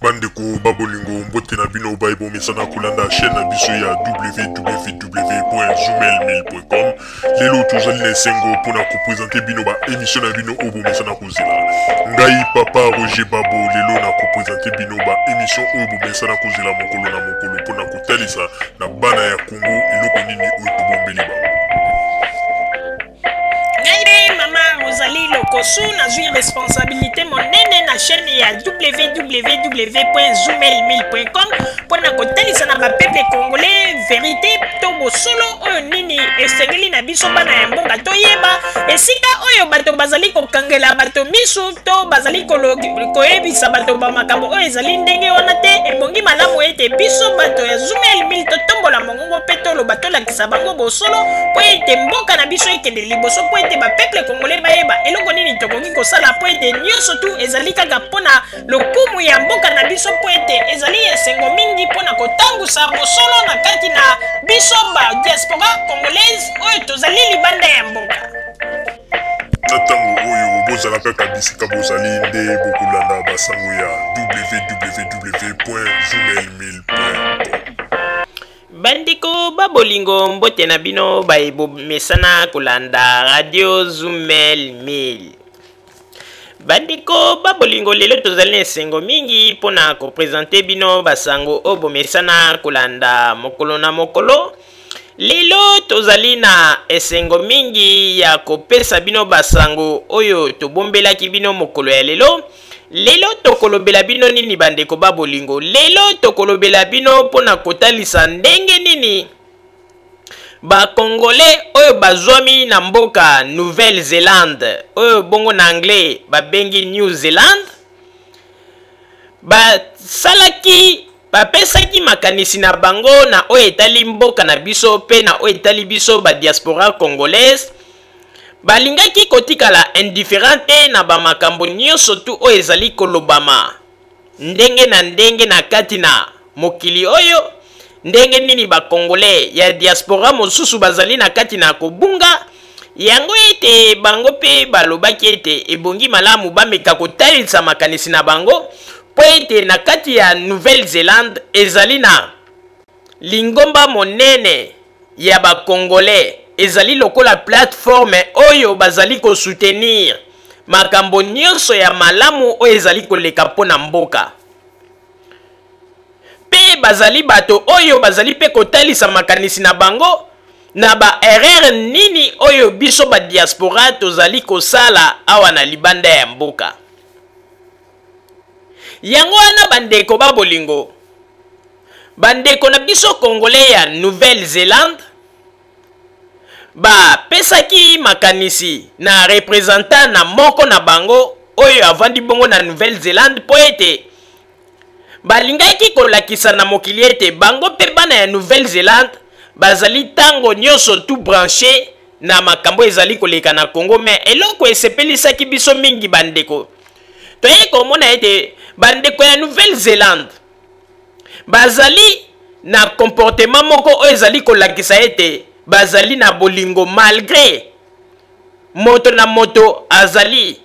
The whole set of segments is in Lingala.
Bandeko ba bolingo, mbote na bino baye bomesana kolanda chaîne na biso ya www.zoomail1000.com. Lelo tozali na esengo mpona kopresente bino ba émission na bino oyo bomesana kozela. Ngai papa Roger Babo, lelo na kopresente bino ba émission oyo bomesana kozela mokolo na mokolo mpona kotalisa na bana ya Congo eloko nini oyo tobombeli bango. Ngai nde mama Rosalie Lokosu, nazwi responsabilité monene na chaîne ya www.zoomail1000.com mpo na kotalisa na bapeuple congolais verité to bosolo oyo nini esengeli na biso bana ya mboka toyeba esika oyo bato bazali kokangela bato misu to bazali koyebisa bato bamakambo oyo ezali ndenge wana te. Ebongi malamu ete biso bato ya Zoomail 1000 totombola mongongo mpe toloba, tolakisa bango bosolo mpo ete mboka na biso ekende liboso, mpo ete bapeuple congolais bayeba eloko nini tokoki kosala, mpo ete nyonso tu ezali kaka mpo na lokumu ya mboka na biso, mpo ete ezali esengo mingi mpo na kotangusa bosolo na kati na biso ba diaspora congolaise oyo tozali libanda ya mboka. Na ntango oyo bozala kaka bisika bozali nde bokolanda basango ya www.zoomail1000.com. Bandeko ba bolingo, mbote na bino baye bomesana kolanda radio Zoomail 1000. Bandeko ba bolingo, lelo tozali na esengo mingi mpona kopresente bino basango oyo bomesana kolanda mokolo na mokolo. Lelo tozali na esengo mingi ya kopesa bino basango oyo tobombelaki bino mokolo ya lelo. Lelo tokolobela bino nini, bandeko ba bolingo? Lelo tokolobela bino mpona kotalisa ndenge nini bakongole oyo bazwami na mboka Nouvelle-Zélande, oyo bongo na anglais babengi New Zealand, basalaki, bapesaki makanisi na bango na oyo etali mboka na biso mpe na oyo etali biso badiaspora congolaise. Balingaki kotikala indifférent te na bamakambo nyonso tu oyo ezali kolobama ndenge na ndenge na kati na mokili oyo, ndenge nini bakongole ya diaspora mosusu bazali na kati na kobunga yango, ete bango mpe balobaki ete ebongi malamu bameka kotalisa makanisi na bango, mpo ete na kati ya Nouvelle-Zélande ezali na lingomba monene ya bakongole, ezali lokola plateforme oyo bazali kosoutenir makambo nyonso ya malamu oyo ezali koleka mpo na mboka, mpe bazali bato oyo bazali mpe kotalisa makanisi na bango na ba erreur nini oyo biso ba diaspora tozali kosala awa na libanda ya mboka. Yango wana, bandeko ba bolingo, bandeko na biso congolais ya Nouvelle-Zélande bapesaki makanisi na représentant na moko na bango oyo avandi bongo na Nouvelle-Zélande, mpo ete balingaki kolakisa na mokili ete bango mpe bana ya Nouvelle-Zélande bazali ntango nyonso tout branché na makambo ezali koleka na Congo. Me eloko esepelisaki biso mingi, bandeko, toyei komona ete bandeko ya Nouvelle-Zélande bazali na comportement moko oyo ezali kolakisa ete bazali na bolingo, malgré moto na moto azali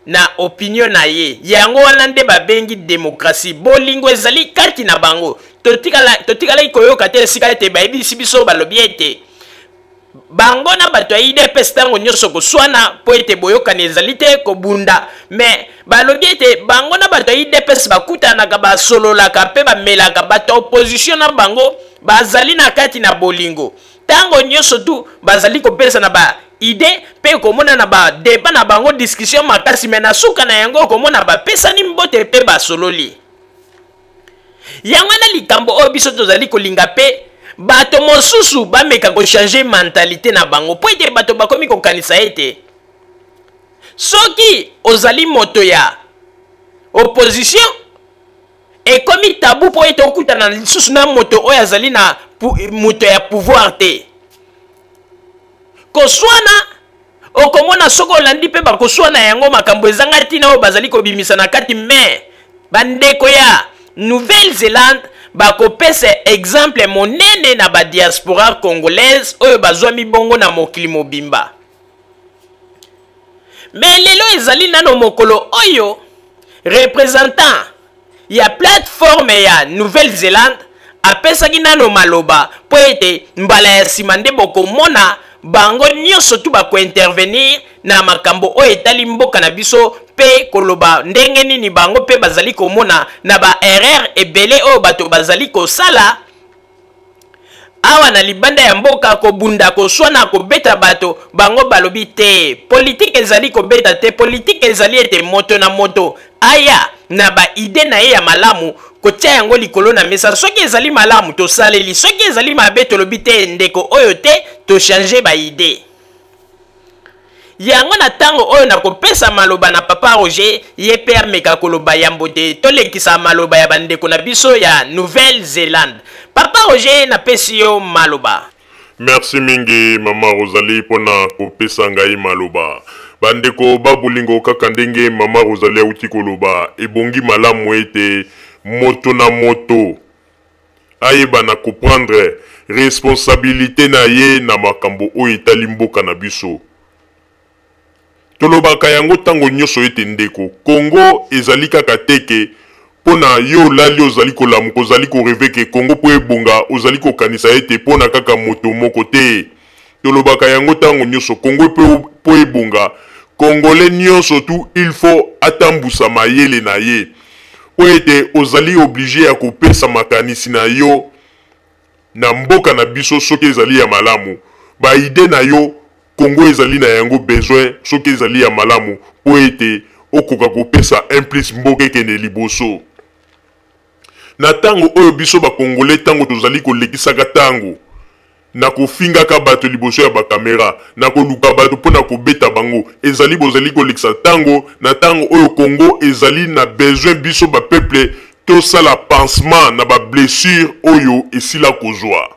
na opinion na ye. Yango wana nde babengi demokrasie. Bolingo ezali kati na bango. Totikalaki koyoka te esika ete bayebisi biso, balobi ete bango na bato ya UDPS ntango nyonso koswana mpo ete boyokani ezali te, kobunda. Me balobi ete bango na bato ya UDPS bakutanaka, basololaka mpe bamelaka. Bato ya opposition na bango bazali na kati na bolingo ntango nyonso tu, bazali kopesa na ba idée mpe komona na badébat na bango, discussion makasi, me na suka na yango komona bapesani mbote mpe basololi. Yango wana likambo oyo biso tozali kolinga mpe bato mosusu bameka kochanger mentalité na bango, mpo ete bato bakomi kokanisa ete soki ozali moto ya opposition, ekomi tabu mpo ete okutana lisusu na moto oyo azali na moto ya pouvoir te. Koswana, okomona soki olandi mpe bakoswana yango makambo ezanga ntina oyo bazali kobimisa na kati. Me bandeko ya Nouvelle-Zélande bakopesa exemple monene na badiaspora congolaise oyo bazwami bongo na mokili mobimba. Me lelo ezali nano mokolo oyo représentant ya plateforme ya Nouvelle-Zélande apesaki nano maloba mpo ete mbala ya nsima nde bokomona bango nyonso tu bakointervenir na makambo oyo etali mboka na biso mpe koloba ndenge nini bango mpe bazali komona na ba erreur ebele oyo bato bazali kosala awa na libanda ya mboka, kobunda, koswana, kobeta bato. Bango balobi te politike ezali kobeta te, politike ezali ete moto na moto aya na ba idee na ye ya malamu, kotia yango likolo na mesa. Soki ezali malamu tosaleli, soki ezali mabe tolobi te ndeko oyo te, tochange ba idee yango. Na ntango oyo nakopesa maloba na papa Roger, ye mpe ameka koloba yambo te tolekisa maloba ya bandeko na biso ya Nouvelle-Zélande. Papa Roger, napesi yo maloba. Merci mingi mama Rosalie mpona kopesa ngai maloba. Bandeko ba bolingo, kaka ndenge mama Rosalie auti koloba, ebongi malamu ete moto na moto ayeba na koprendre responsabilité na ye na makambo oyo etali mboka na biso. Tolobaka yango ntango nyonso ete ndeko, Kongo ezali kaka te ke mpo na yo olali, ozali kolamuka, ozali korêver ke Kongo mpo ebonga, ozali kokanisa ete mpo na kaka moto moko te. Tolobaka yango ntango nyonso, Kongo mpo ebonga, Congolais nyonso tu il faut atambusa mayele na ye, mpo ete ozali obligé ya kopesa makanisi na yo na mboka na biso soki ezali ya malamu. Baidées na yo, Kongo ezali na yango besoin soki ezali ya malamu, mpo ete okoka kopesa un plus, mboka ekende liboso. Na ntango oyo biso bakongole, ntango tozali kolekisaka ntango na kofingaka bato liboso ya bakamera, na koluka bato mpo na kobeta bango, ezali bozali kolekisa ntango na ntango oyo Kongo ezali na besoin biso bapeuple tosala pansement na bablessure oyo esila kozwa.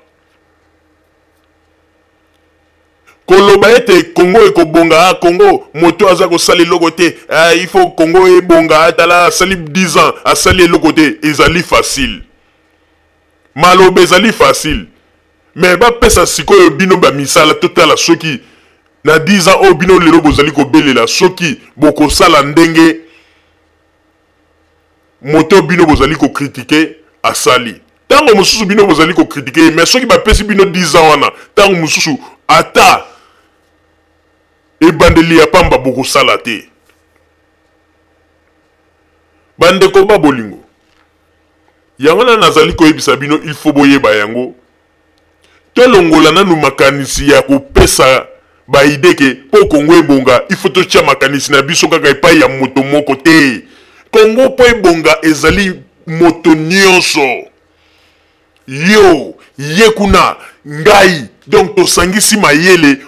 Koloba ete Kongo ekobonga, ah, Kongo moto aza kosala eloko te, ah, il faut Kongo ebonga, tala asali 10 ans asali eloko te, ezali facile. Maloba ezali facile, mais bapesa sikoyo bino bamisala, totala soki na 10 ans oyo bino lelo bozali kobelela, soki bokosala ndenge moto bino bozali kocritiquer asali. Ntango mosusu bino bozali kocritiquer ye, mais soki bapesi bino 10 ans wana, ntango mosusu ata ebandeli ya pamba bokosala te. Bandeko ba bolingo, yango wana nazali koyebisa bino, il faut boyeba yango, tolongola nanu makanisi ya kopesa baidées ke mpo Kongo ebonga, il faut totia makanisi na biso kaka epai ya moto moko te. Kongo mpo ebonga ezali moto nyonso, yo, ye kuna, ngai. Donc tosangisi mayele,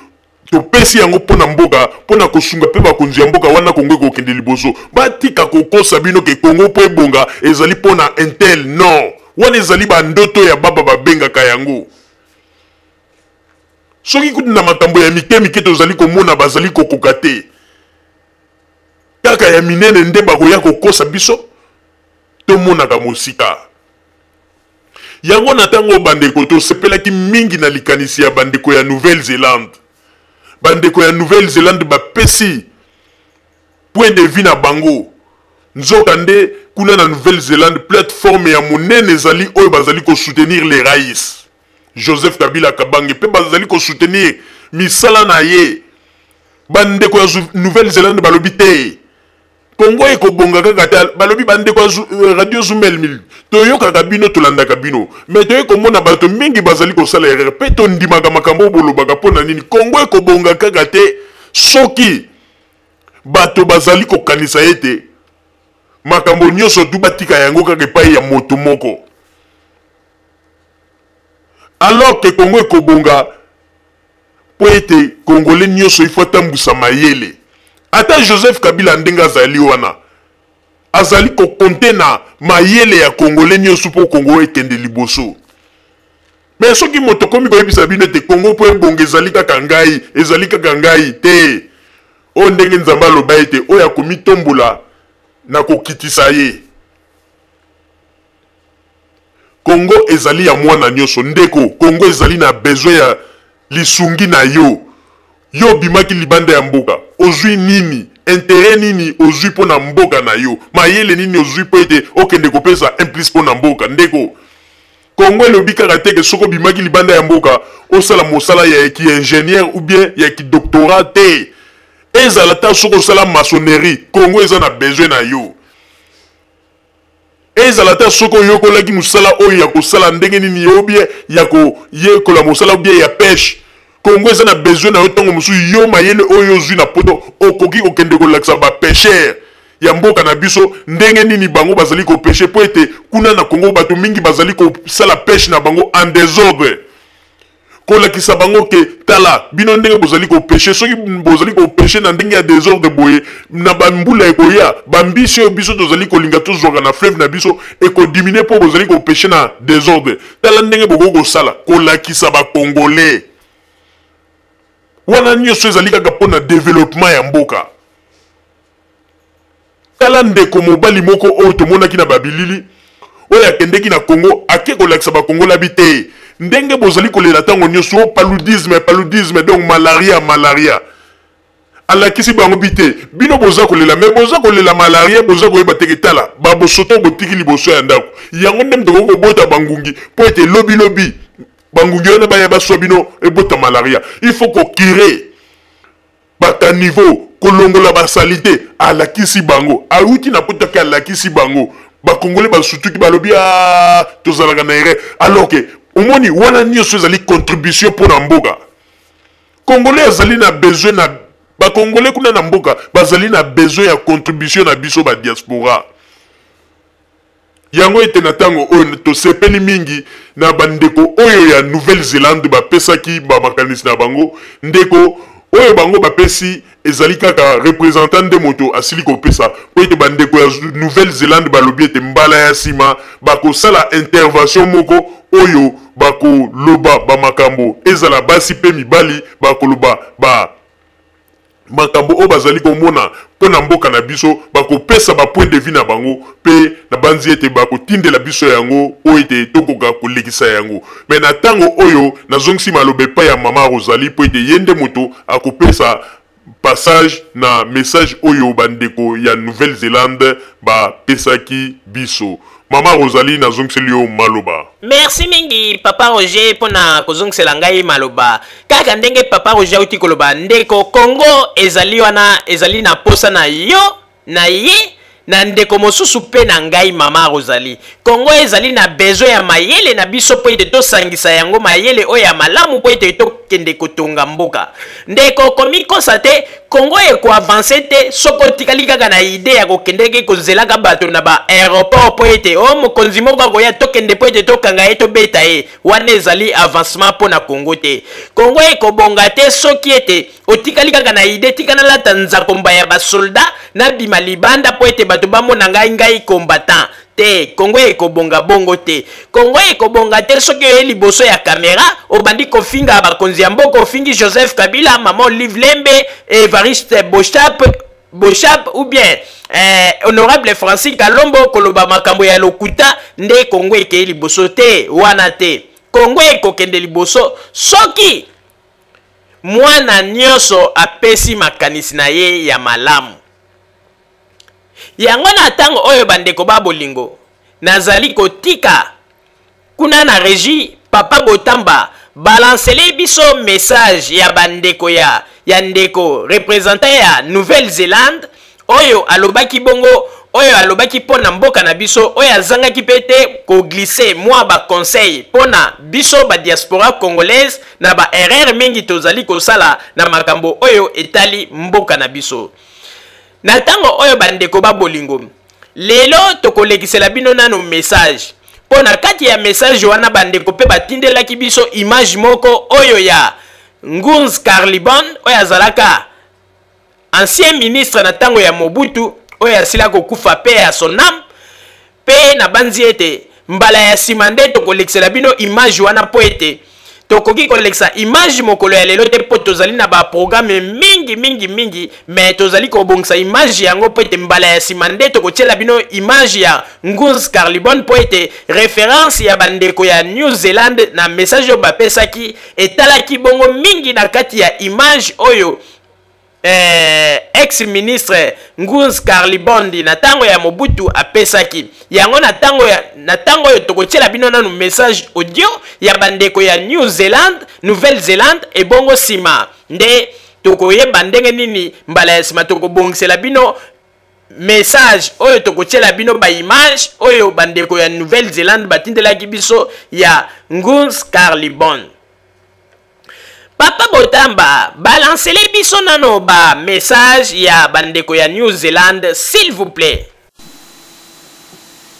topesi yango mpo na mboka, mpo na kosunga mpe bakonzi ya mboka wana, Kongo ekokende liboso. Batika kokosa bino ke Kongo mpo ebonga ezali mpo na un tel. Non, wana ezali bandoto ya baba babengaka yango. Soki kutu na makambo ya mike mike tozali komona bazali kokoka te, kaka ya minene nde bakoya kokosa biso. Tomonaka mosika yango. Na ntango bandeko tosepelaki mingi na likanisi ya bandeko ya Nouvelle-Zélande. Bandeko ya Nouvelle-Zélande bapesi point de vue na bango. Nzoka nde kuna na Nouvelle-Zélande, plateforme ya monene ezali oyo bazali kosoutenir les raïs Joseph Kabila Kabange, mpe bazali kosoutenir misala na ye. Bandeko ya Nouvelle-Zélande balobi te Kongo ekobonga kaka te. Balobi bandeko ya Radio Zumel Mil, toyokaka bino, tolandaka bino, mais toye komona bato mingi bazali kosala erreur, mpe tondimaka makambo oyo bolobaka. Mpo na nini Kongo ekobonga kaka te soki bato bazali kokanisa ete makambo nyonso tu batika yango kaka epai ya moto moko, alors ke Kongo ekobonga mpo ete Congolais nyonso ifo atambusa mayele. Ata Joseph Kabila ndenge azali wana, azali kocompter na mayele ya Congolais nyonso mpo Kongo ekende liboso. Mais soki moto komi koyebisa bino ete Kongo mpo ebonga ezali kaka ngai, ezali kaka ngai te, oyo ndenge Nzambe aloba ete oyo akomitombola na kokitisa ye. Kongo ezali ya mwana nyonso. Ndeko, Kongo ezali na besoin ya lisungi na yo. Yo obimaki libanda ya mboka, ozwi nini? Intérêt nini ozwi mpo na mboka na yo? Mayele nini ozwi mpo ete okende kopesa un plus mpo na mboka? Ndeko, Congo elobi kaka te ke soki obimaki libanda ya mboka osala mosala ya ki ingénieur ou bien ya ki doctorat te. Ezala ata soki osala maçonnerie, Congo eza na besoin na yo. Ezala ata soki oyokolaki mosala oyo ya kosala ndenge nini ou bien ya koyekola mosala ou bien ya pêche, Congo eza na besoin na yo. Ntango mosusu yo mayele oyo ozwi na poto okoki kokende kolakisa ba pêcheurs ya mboka na biso ndenge nini bango bazali kopêche, mpo ete kuna na Congo bato mingi bazali kosala pêche na bango en désordre. Kolakisa bango ke tala bino ndenge bozali kopêche, soki bozali kopêche na ndenge ya désordre boye, na bambula ekoya bambisi oyo biso tozali kolinga tozwaka na fleuve na biso ekodiminuer mpo bozali kopêche na désordre. Tala ndenge bokoki kosala, kolakisa bakongolais wana nyonso ezali kaka mpona développement ya mboka. Tala ndeko mobali moko oyo tomonaki na babilili oyo akendeki na Congo, ake kolakisa bakongola bi te ndenge bozali kolela ntango nyonso o paludisme, paludisme, donc malaria, malaria. Alakisi bango bi te bino boza kolela, me boza kolela malaria, boza koyeba teke tala babosoto botiki liboso ya ndako yango nde moto okoki kobota bangungi, mpo ete lobilobi bangungi wana baya baswa bino ebota malaria. Il faut kocurer bacaniveaux, kolongola basaleté. Alakisi bango, awuti na poto ake alakisi bango, bakongole basutuki, balobi a tozalaka na erreur. Alors ke omoni wana nyonso ezali contribution mpo na mboka. Congolais azali na besoin na bakongole kuna na mboka, bazali na besoin ya contribution na biso badiaspora. Yango ete na ntango oyo tosepeli mingi na bandeko oyo ya Nouvelle-Zélande bapesaki bamakanisi na bango. Ndeko oyo bango bapesi ezali kaka représentant nde moto asili kopesa, mpo ete bandeko ya Nouvelle-Zélande balobi ete mbala ya nsima bakosala intervention moko oyo bakoloba bamakambo, ezala basi mpe mibali, bakoloba ba makambo oyo bazali komona mpo na mboka na biso, bakopesa ba point de vue na bango, mpe nabanzi ete bakotindela biso yango oyo ete tokoka kolekisa yango. Me na ntango oyo nazongisi maloba epai ya mama Rosalie, mpo ete ye nde moto akopesa passage na message oyo bandeko ya Nouvelle-Zélande bapesaki biso. Mama Rosalie, nazongiseli yo maloba. Merci mingi papa Roger mpona kozongisela ngai maloba. Kaka ndenge papa Roger auti koloba, ndeko, Congo ezali wana, ezali na posa na yo, na ye, na ndeko mosusu mpe na ngai mama Rosalie. Congo ezali na besoin ya mayele na biso mpo ete tosangisa yango, mayele oyo ya malamu mpo ete tokende kotonga mboka. Ndeko, komikosa te, Congo ekoavancer te soki otikali kaka na idée ya kokendeke kozelaka bato na ba aéroport mpo ete o mokonzi moko akoya tokende mpo ete tokanga ye, tobeta ye. Wana ezali avancement mpo na Congo te. Congo ekobonga te soki ete otikali kaka na idée tika nalata nzakomba ya basoldat nabima libanda mpo ete bato bamona ngai ngai combattant te. Kongo ekobonga bongo te. Kongo ekobonga te soki oye liboso ya kamera obandi kofinga bakonzi ya mboka, ofingi Joseph Kabila, mama Olive Lembe, Evariste Boshab ou bien honorable Francis Kalombo, koloba makambo ya lokuta nde Kongo ekei liboso te. Wana te. Kongo ekokende liboso soki mwana nyonso apesi makanisi na ye ya malamu. Yango na ntango oyo bandeko ba bolingo, nazali kotika kuna na régie papa Botamba balancele biso message ya bandeko ya ndeko représentant ya Nouvelle-Zélande oyo alobaki bongo, oyo alobaki mpo na mboka na biso, oyo azangaki mpe te koglisser mwa baconseil mpo na biso badiaspora congolaise na baerreur mingi tozali kosala na makambo oyo etali mboka na biso. Na ntango oyo bandeko ba bolingo, lelo tokolekisela bino nano message, mpo na kati ya message wana bandeko mpe batindelaki biso image moko oyo ya Ngunz Karl-i-Bond, oyo azalaka ancien ministre na ntango ya Mobutu, oyo asila kokufa pe ya son âme. Mpe nabanzi ete mbala ya nsima nde tokolekisela bino image wana, mpo ete tokoki kolekisa image mokolo ya lelo te, mpo tozali na baprograme mingi mingi mingi. Me tozali kobongisa image yango mpo ete mbala ya nsima nde tokotiela bino image ya Ngunz Karl-i-Bond, mpo ete référence ya bandeko ya New Zealand na message oyo bapesaki etalaki bongo mingi na kati ya image oyo. Ex ministre Ngunz Karlibondi na ntango ya Mobutu apesaki yango. Na ntango ya na ntango oyo tokotiela bino nanu message audio ya bandeko ya New Zealand, Nouvelle-Zélande, ebongo nsima nde tokoyeba ndenge nini mbala ya nsima tokobongisela bino message oyo tokotiela bino baimage oyo bandeko ya Nouvelle-Zélande batindelaki biso ya Ngunz Karlibond. Papa Botamba, balancele biso nano ba message ya bandeko ya New Zealand, s'il vous plaît.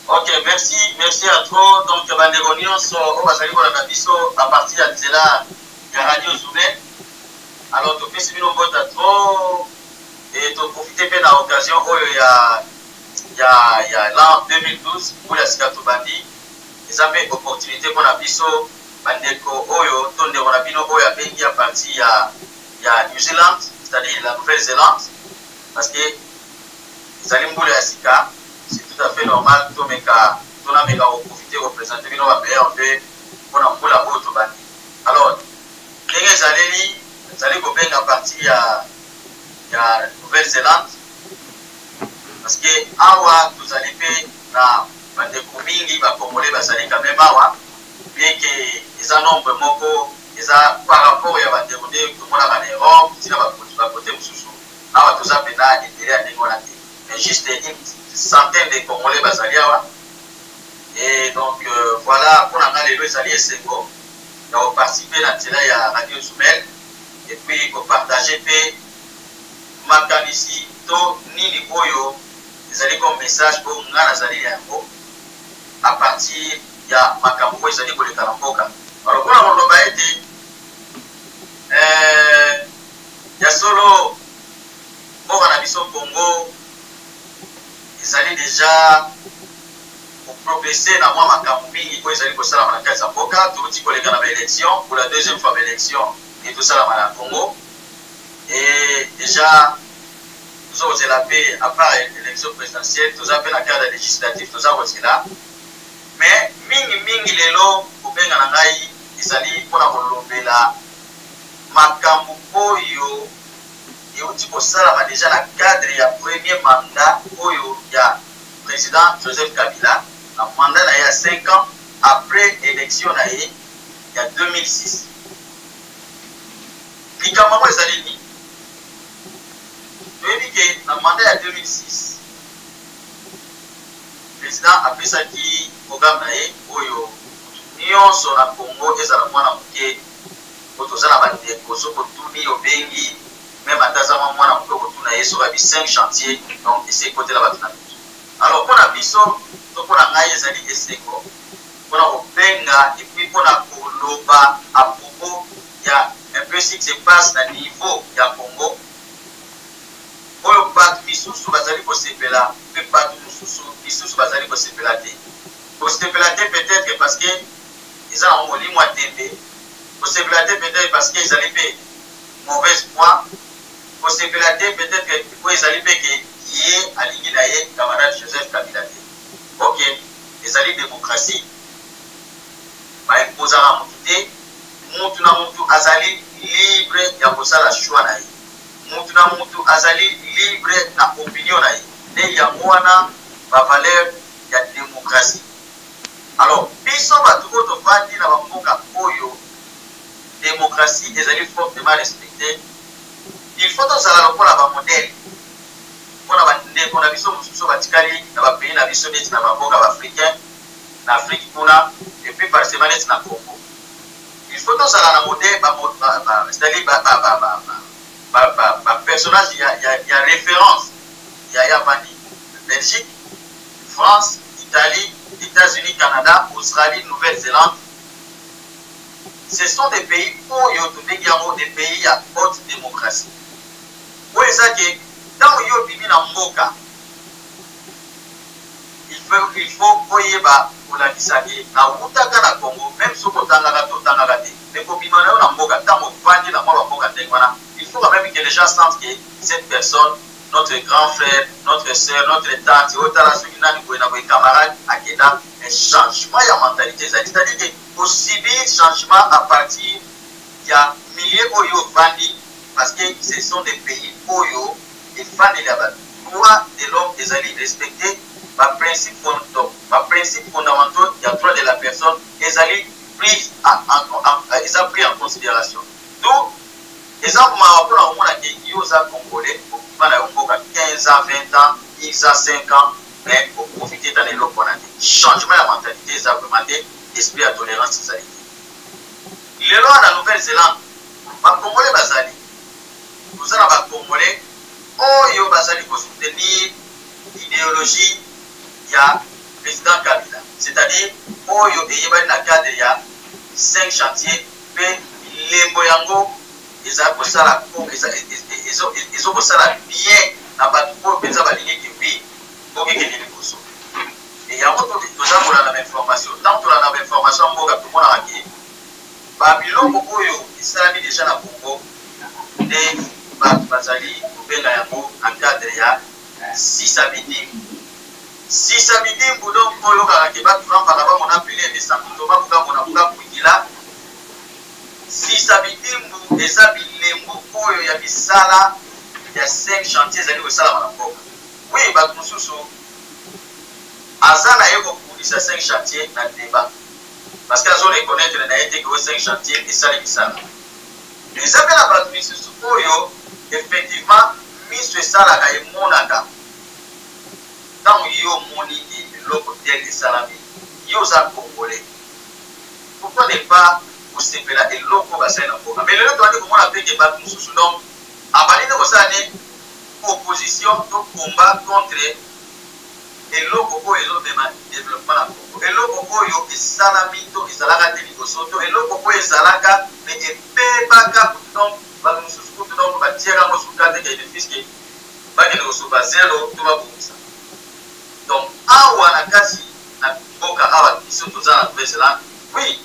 Ok, merci, merci à trop. Donc, bandeko nyonso oyo bazali kolanda biso à partir ya nzela ya Radio Zube. Alors, topesi bino mbota trop et toprofite mpe na occasion oyo ya l'an 2012, mbula ya sika tobandi, eza mpe opportunité mpona biso bandeko oyo to ndeko na bino oyo abengi à partir ya New Zealand, c'est-à-dire la Nouvelle-Zélande, parce que ezali mbula ya sika, c'est tout à fait normal tomeka, tonameka koprofite koprésente bino bameilleurs vœux mpona mbula oyo tobandi. Alors, ndenge ezaleli, ezali kobenga partir ya Nouvelle-Zélande parce que awa tozali mpe na bandeko mingi bacongolais bazali quand même awa, bien que eza nombre moko eza par rapport ya bandeko nde tomonaka na Europe ntina bakote mosusu. Awa toza mpena ebele ya ndenge wana te, mais juste une centaine de Congolais bazali awa. Et donc voilà, mpona nga lelo ezali esengo ya koparticipe na nzela ya Radio Zumel et puis kopartage mpe makanisi to nini oyo ezali comme message oyo nga nazali na yango à partir ya makambo oyo ezali koleka na mboka. Alors, mpona koloba ete ya solo mboka na biso Congo ezali déjà koprogresse na mwa makambo mingi oyo ezali kosalama na kati ya mboka. Touti koleka na baélection pour la deuxième fois, baélection etosalama na Congo, et déjà toza kozela mpe, à part élection présidentielle, toza mpe na cadre législatif toza kozela. Mais mingimingi lelo kobenga na ngai ezali mpona kolobela makambo oyo euti kosalama déjà na cadre ya premier mandat oyo ya président Joseph Kabila, na mandat na ye ya 5 ans après élection na ye ya 2006. Likambo yango ezali nini? Toyebi ke na mandat ya 2006, président apesaki programme na ye oyo nyonso na Congo, ezala mwana moke po toza na bandeko, soki otuni, obengi même ata aza mwa mwana moke, okotuna ye soki abi 5 chantier, donc esi ekotela bato na mitu. Alors, mpo na biso to mpo na ngai ezali esengo mpona kobenga et puis mpona koloba à propos ya un peu ce qui se passe na niveau ya Congo, oyo bato misusu bazali kosepela mpe bato mosusu misusu bazali kosepela te. Kosepela te peut-être parce que eza nango molimo ya tembe, kosepela te peut-être parce que ezali mpe mauvaise foi, kosepela te peut-être po ezali mpe ke ye alingi na ye camarade Joseph Kabila te. Ok, ezali démocratie, baimposaka motu te. Mutu na mutu azali libre ya kosala choix na ye, mutu na mutu azali libre na opinion na ye, nde yango wana bavaleur ya démocratie. Alors, biso bato oyo tovandi na bamboka oyo démocratie ezali fortement respecté, il faut tozala lokola bamodèle mpona bandeko na biso mosusu batikali na bapays na biso, neti na bamboka baafricain, na Afrique kuna, et puis particulièrement neti na Congo. Il faut tozala na modèle, c'est-à-dire bapersonnage ya référence. Ya vandi Belgique, France, Italie, États-Unis, Canada, Australie, Nouvelle-Zélande, ce sont des pays oyo tobengi yango des pays ya haute démocratie, oyo eza ke ntango yo obimi na mboka, il faut oyeba kolakisa ke nawutaka na Congo. Même soki otangaka te, otangaka te, mais kobima na yo na mboka, ntango ovandi na mwa bamboka ndenge wana, il faut quand même que les gens sentent que cette personne, notre grand frère, notre sœur, notre tante, oyo tala soki nani boye na boye, camarade, akenda. Un changement ya mentalité ezali, c'est-à-dire que osubir changement à partir ya milieu oyo ovandi. Parce que ce sont des pays oyo efandeli ya ba droits de l'homme ezali respecte, ba principes donc ba principes fondamentaux ya droit de la personne ezali pris en, eza pris en considération. Donc eza mawa mpona komona ke yo oza congolais, okima na yo mboka 15 ans, 20 ans, 10 ans, 5 ans, mais oprofite ta na eloko wana te. Changement ya mentalité eza vraiment te, esprit ya tolérance ezali te. Lelo wana na Nouvelle-Zélande, ba congolais bazali, toza na ba congolais oyo bazali kosoutenir idéologie ya président Kabila, c'est-à-dire oyo eyebani na cadre ya 5 chantier, mpe bilembo yango eza kosala, ezokosala bien na bato oyo mpenza balingi ke wi, okekende liboso. E yango toza kolanda bainformation. Ntango tolanda bainformation ya mboka, tomonaka ke babiloko oyo esalami deja na Congo nde bato bazali kobenga yango na cadre ya sisa bidimbu. Sisa bidimbu, donc oyo kaka ke bato bambaka bamona pele esantu babuka mona buka kuikila. Sisa bidimbu eza bilembo oyo ya misala ya 5 chantier ezali kosalama na mboka. Oui, bato mosusu aza na ye kobundisa 5 chantier na débat parce que azo reconnaître na ye te ke oyo 5 chantier esali misala. Eza mpe na bato misusu oyo effectivement miso esalaka, emonaka. Ntango yo omoni ke eloko tel esalami, yo oza congolais, pourquoi ne pas kosepela eloko basali na mboka? Mais lelo tobandi komona mpe ke bato mosusu donc abandi nde kosala ne opposition to combat contre eloko oyo ezomema développement na Congo, eloko oyo esalami to ezalaka te liboso, to eloko oyo ezalaka mais ebebaka kutu. Donc bato mosusu kutu donc batiaka yango suka te ke puisque bakende kosopa zelo to babongisa. Donc awa na kati na mboka awa, biso toza na Nouvelle-Zélande, oui,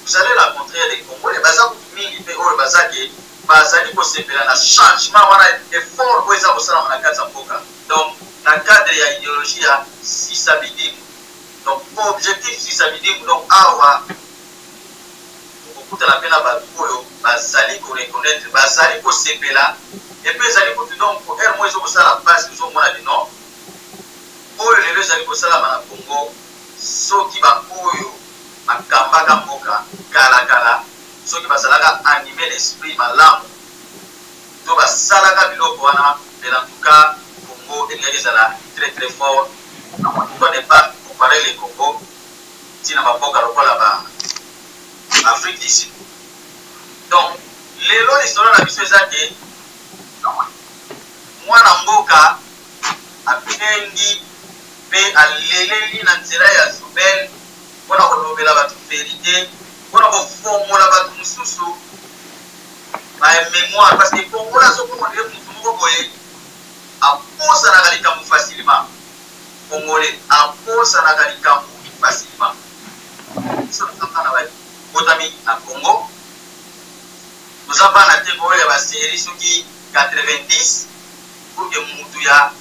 vous allez rencontrer des Congolais baza kutu mingi mpe oyo baza ke bazali kosepela na changement wana, effort oyo eza kosalama na kati ya mboka, donc na cadre ya idéologie ya sisa bidimbu. Donc objectif sisa bidimbu, donc awa okokutana mpe na bato oyo bazali koreconnaître, bazali kosepela. Et puis ezali kutu donc heure moko ezokosala mpasi, ozomona bino oyo lelo ezali kosalama na Congo, soki baoyo bakambaka mboka kalakala, soki bazalaka animé l'esprit malamu to basalaka biloko wana, mais en tout cas Congo elingaki ezala très très fort. Pourquoi ne pas comparer le Congo ntina bamboka lokola ba Afrique du Sud? Donc lelo lisolo na biso eza ke mwana mboka abengi mpe aleleli na nzela ya Zubel mpona kolobela bato vérité, mpona kofongola bato mosusu bamémoire, parce que Kongola azokoma ndenge motu moko boye akosanaka likambo facilement. Congolais akosanaka likambo facilement. Biso toza bana babotami na Congo, toza bana te koyo ya basérie soki 90 pour que mutu ya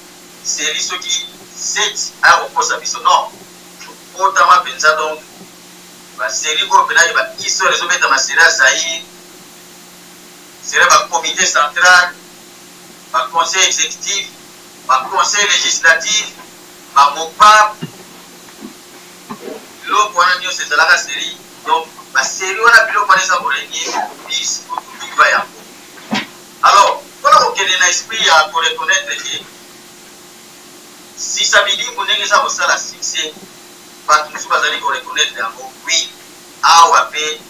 série soki 7 aya kokosa biso. Non, tobotama mpenza donc basérie oyo mpenaki bahistoire ezobetama, série ya Zaire, série ya bacomité central, baconseil exécutif, baconseil législatif, bamopap, biloko wana nyonso ezalaka série. Donc basérie wana, biloko wana eza korégner biso toviva yango. Alors mpona kokende na esprit ya koreconnaître ke sisa bilimbu ndenge eza kosala succès, bato mosusu bazali koreconnaître yango. Oui, awa mpe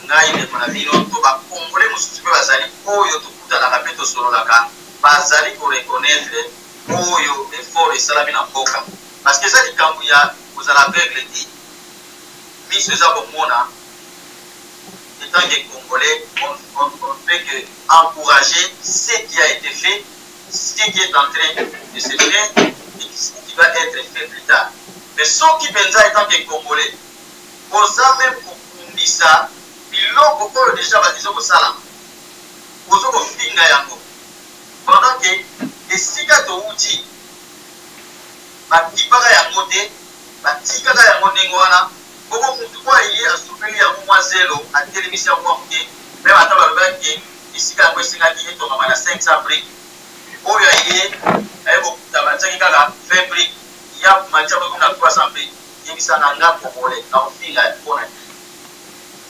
ngai ndeko na bino to bacongolais mosusu mpe bazali oyo tokutanaka mpe tosololaka, bazali koreconnaître oyo effort esalami na mboka, parce que eza likambo ya kozala aveugle te, miso eza komona. Étant que Congolais, on ne peut que encourager ce qui a été fait, ce qui est en train de se faire et ce qui va être fait plus tard. Mais soki mpenza étant que Congolais oza même kokundisa biloko oyo déjà eza kosalama, ozo kofinga yango, pendant que esika touti bakipaka yango te, batikaka yango ndenge wana. Bongo mutu oyo aye asopeli yango mwa zelo, atelemisi yango mwa moke, meme ata balobaki ke esika yango esengaki etongama na 500 briques. Oyo aye aye kokuta batiaki kaka 20 briques, ya matia ekomi na 300 briques. Yebisa na nga congolais nakofinga mpo na nini?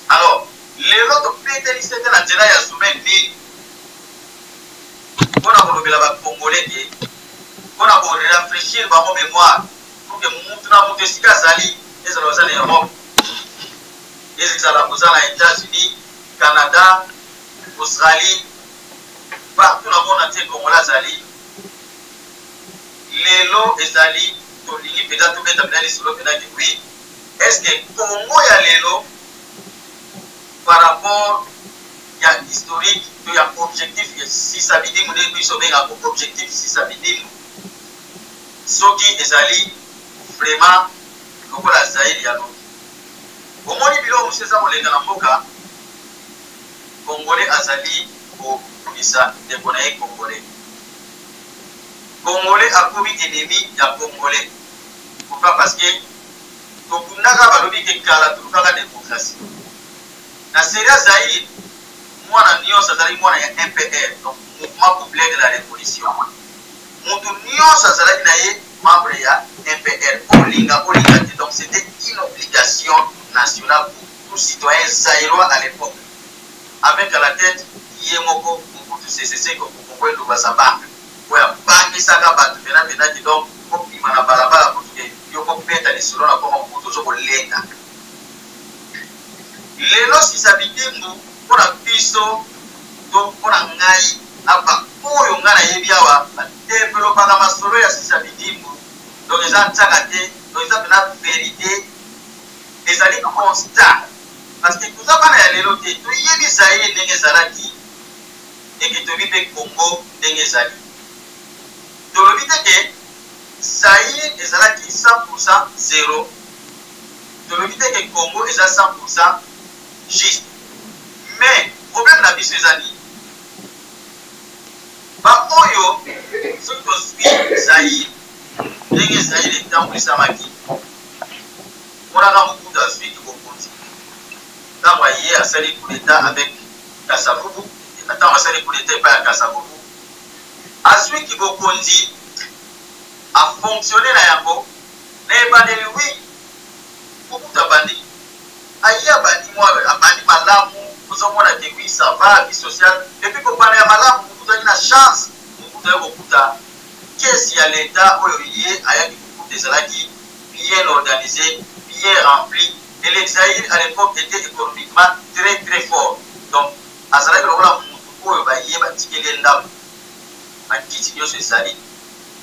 Alors lelo tobeteli sete na nzela ya Zumel nini mpo na kolobela ba congolais ke mpo na ko rafraîchir bango mémoire pour que mutu na mutu esika azali, ezala oza na Europe, ezala oza na États-Unis, Canada, Australie, partout na monde entier congolais azali lelo, ezali tolingi mpenza tobeta mpenza lisolo mpenza ke oui, est ce que Congo ya lelo par rapport ya historique to ya objectif ya Sisa Bidimu, ndenge biso obengaka objectif Sisa Bidimu, soki ezali vraiment lokola Zaïre ya lobi? Omoni biloko mosusu eza koleka na mboka, congolais azali kobundisa ndeko na ye congolais, congolais akomi ennemi ya congolais. Pourquoi? Parce que tobundaka, balobi ke kala tolukaka démocratie na série ya Zaïre. Mwana nyonso azalaki mwana ya MPR, donc Mouvement populaire de la Révolution. Mutu nyonso azalaki na ye membre ya MPR, olinga olinga te. Donc c'était une obligation nationale pour tout citoyen zaïrois à l'époque, avec à la tête ye moko Mobutu Sese Seko Kuku Ngbendu Zabanga, oyo abangisaka bato pena pena ke donc obima na balabala kutu ke yo kobeta lisolo na koma Mobutu ozo kolenga. Lelo Sisa Bidimbu mpona biso to mpona ngai na baoyo ngai nayebi awa badevelopaka masolo ya Sisa Bidimbu, donc eza ntiaka te, donc eza mpena vérité, ezali constat, parce que toza bana ya lelo te, toyebi Zaire ndenge ezalaki eke, toyebi mpe Congo ndenge ezali. Tolobi te ke Zaire ezalaki 100 zéro, tolobi te ke Congo eza 100 juste, mais problème na biso eza nini? Baoyo soki tozwi Zaire ndenge Zaire etambulisamaki, monaka Mobutu azwiki bokonzi, ntango aye asali coup d'état avec Kasavubu. Ntango asali coup d'état epai ya Kasavubu, azwiki bokonzi, afonctionne na yango na ebandeli. Wi, Mobutu abandi, aye abandi mwa abandi malamu, ozomona ke oui, ça va, vie sociale, et puis kobanda ya malamu. Mobutu azalaki na chance, Mobutu aye kokuta caisse ya l'État oyo ye ayaki kokuta ezalaki bien organisé, bien rempli, et le Zaïre à l'époque était économiquement très très fort. Donc azalaki lokola mutu oyo baye batikeli ye ndako, bakiti nyonso ezali,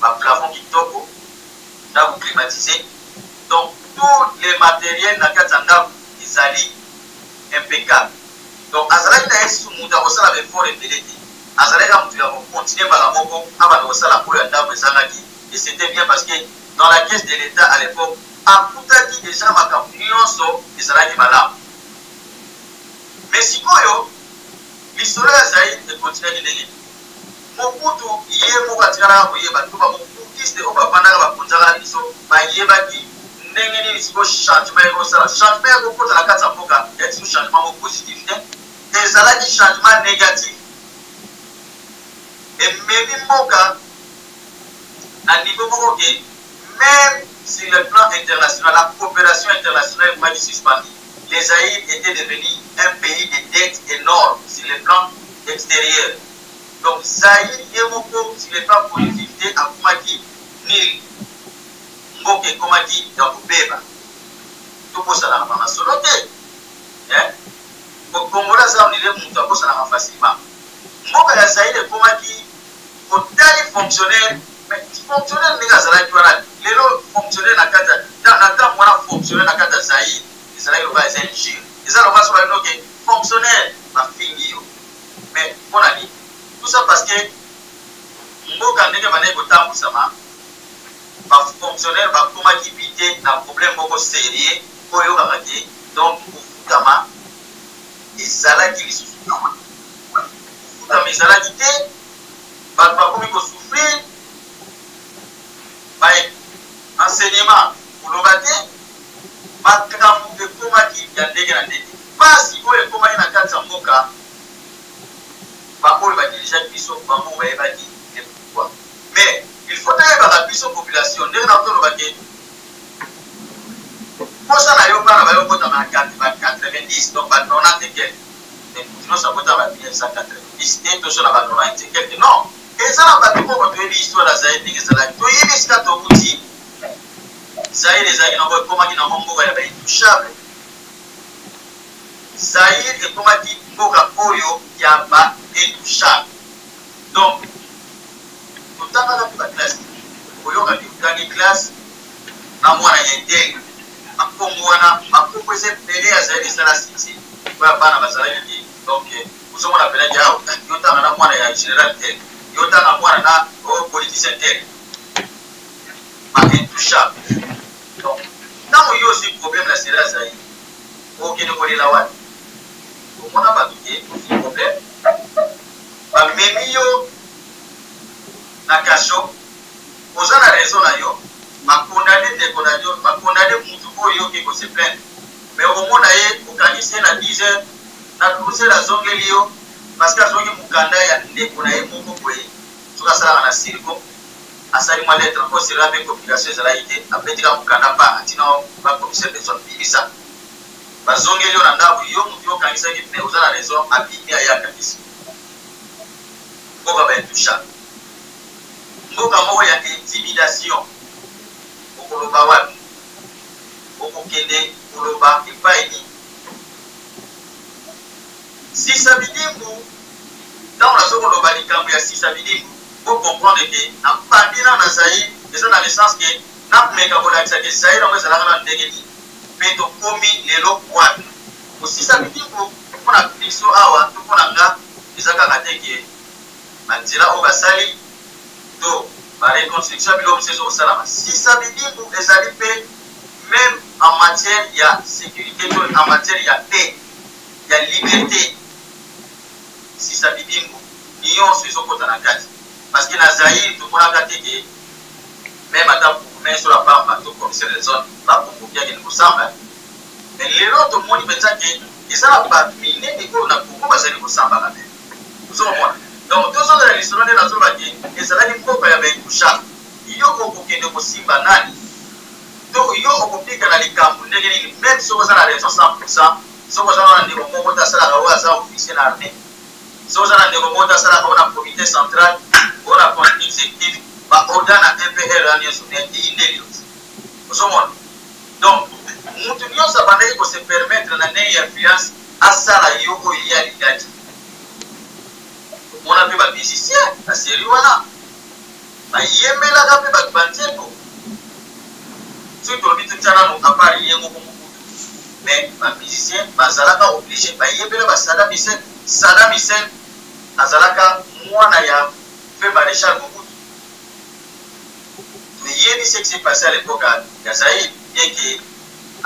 baplafond kitoko, ndako climatisé, donc tous les matériels na kati ya ndako ezali impeccable. Donc azalaki na ye susu moto akosala baeffort ebele te, azalaki na moto ya kocontinue mbala moko abanda kosala oyo ya ndako ezangaki. Et c'était bien parce que dans la caisse de l'État à l'époque akutaki déjà makambo nyonso ezalaki malamu. Mais sikoyo lisolo ya Zaïre ekontinuaki ndenge Mobutu ye moko atikalaka koyeba to bamobutiste oyo bavandaka bakonzaka biso bayebaki ndenge nini sikoyo changement ekosala, changement ekokota na kati ya mboka. Ya biso changement moko positif te, ezalaki changement négatif, ememi mboka na niveau moko ke même sur le plan international, la coopération internationale ekomaki suspendue. Le Zaïre était devenu un pays de dette énorme sur le plan extérieur. Donc Zaïre ye moko sur le plan politique te akomaki nil, mboka ekomaki ya kobeba. Tobosanaka bamasolo te, congolais aza onile moto abosanaka facilement. Mboka ya Zaïre ekomaki kotali fonctionnaire, mais fonctionnaire ndenge azalaki wana lelo, fonctionnaire na kati na ntango wana, fonctionnaire na kati ya Zaïre ezalaki lokola eza injure, eza lokola so balobi oke fonctionnaire bafingi yo. Mais mpona nini tout ça? Parce que mboka ndenge bandaki kotambwisama, bafonctionnaire bakomaki bite na problème moko sérieux oyo oyokaka te. Donc kofutama ezalaki lisusu te, kofutama ezalaki te, bato bakomi kosouffrir, ba enseignement koloba te, makambo ekomaki ya ndenge na ndenge, mpasi oyo ekomaki na kati ya mboka. Baoyo ba dirigeaki biso bango bayebaki le pourquoi. Mais il faut toyebaka biso population ndenge na toloba ke posa na yo bana bayo botama na ba 90, donc ba 90 et quelque, mais mutu nyonso abotama ba 1990 te, toso na ba 90 et quelque, non. Eza na bato moko toyebi histoire ya Zaire ndenge ezalaki, toyebi esika towuti. Zaire ezalaki nango, ekomaki nango mboka ya ba intouchable. Zaire ekomaki mboka oyo ya ba intouchable. Donc totangaka mpe ba classe, okoyoka ke otangi classe na mwana ya intègre, bakombo wana, bakombo eza ebele ya Zaire esala succès oyo bana bazalaki te. Donc ozomona mpena ke awa yo otanga na mwana ya général tel, yo otanga mwana na politicien tel, ba intouchable. Donc ntango yo ozwi problème na nzela ya Zaire, okende kolela wapi? Omona bato ke ozwi problème, bamemi yo na kasho, oza na raison na yo, bakondane ndeko na yo, bakondane mutu oyo oke kose plaindre, mais okomona ye okangisi ye na 10 heures, na 12 heures azongeli yo, parce que azwaki mokanda ya ndeko na ye moko boye, soki asalaka na sirko, asali mwa lettre mpo sera mpe communication ezalaki te, abetika mokanda pa atina ba commissaire de zone bimisa, bazongeli yo na ndako, yo motu yo okangisaki, mais oza na raison, abimi aye akangisi. Mboka ba intouchable, mboka moko ya intimidation. Okoloba wapi? Okokende koloba epai nini? Sisa Bidimbu, ntango nazo koloba likambo ya Sisa Bidimbu, bo comprendre ke nabandi nano na Zaire, eza na le sens ke nakomeka kolakisa ke Zaire yango ezalaka nano ndenge nini mpe tokomi lelo wapi. Kosisa Bidimbu mpona biso awa to mpona nga eza kaka te ke banzela oyo basali to ba reconstruction ya biloko mosusu ezokosalama. Sisa Bidimbu ezali mpe même en matière ya sécurité to en matière ya paix, ya liberté. Sisa Bidimbu nyonso ezokota na kati, parce que na Zaire tomonaka te ke même ata bourgmestre ya pamba to commissaire de zone bakongoki akende kosamba, mais lelo tomoni mpenza ke eza na bato minene oyo na Congo bazali kosambaka te. Ozomona, donc tozongela lisolo nde nazoloba ke ezalaki mboka ya baintouchable. Yo okokende kosimba nani to yo okobika na likambo ndenge nini, même soki oza na raison 100%? Soki oza na ndeko moko te asalaka oyo aza officier na armée, soki oza na ndeko moko te asalaka oyo na comité central, oyo na comité exécutif, baorgane ya MPR wana nyonso, mais eyindeli yo, ozomona. Donc mutu nyonso abandaki kose permettre na ndenge ya influence asala yo oyo ye alingaki. Omona mpe bamusicien na série wana bayembelaka mpe bato banzembo, soki tolobi totia nano apart ye moko Mobutu, mais bamusicien bazalaka obligé bayembela ba Saddam Hussein. Saddam Hussein azalaka mwana ya feu maréchal Mobutu. Toyebi ce qui s'est passé à l'époque ya Zaïre, bien que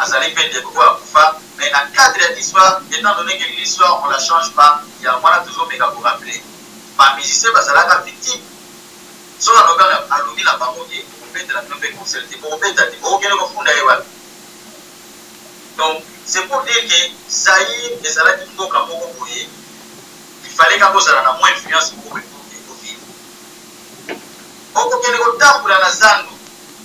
azali mpe ndeko oyo akufa, mais na cadre ya histoire, étant donné que l'histoire on la change pas, yango wana tozomeka korappeler bamusicien bazalaka victime. Soki alobi, alobi na bango ke okobetela bino mpe concert te, bokobeta te, okokende kofunda ye wapi? Donc c'est pour dire que Zaïre ezalaki mboka moko boye, il fallait kaka ozala na mwa influence moko boye pour ke ovivre. Okokende kotambola na zando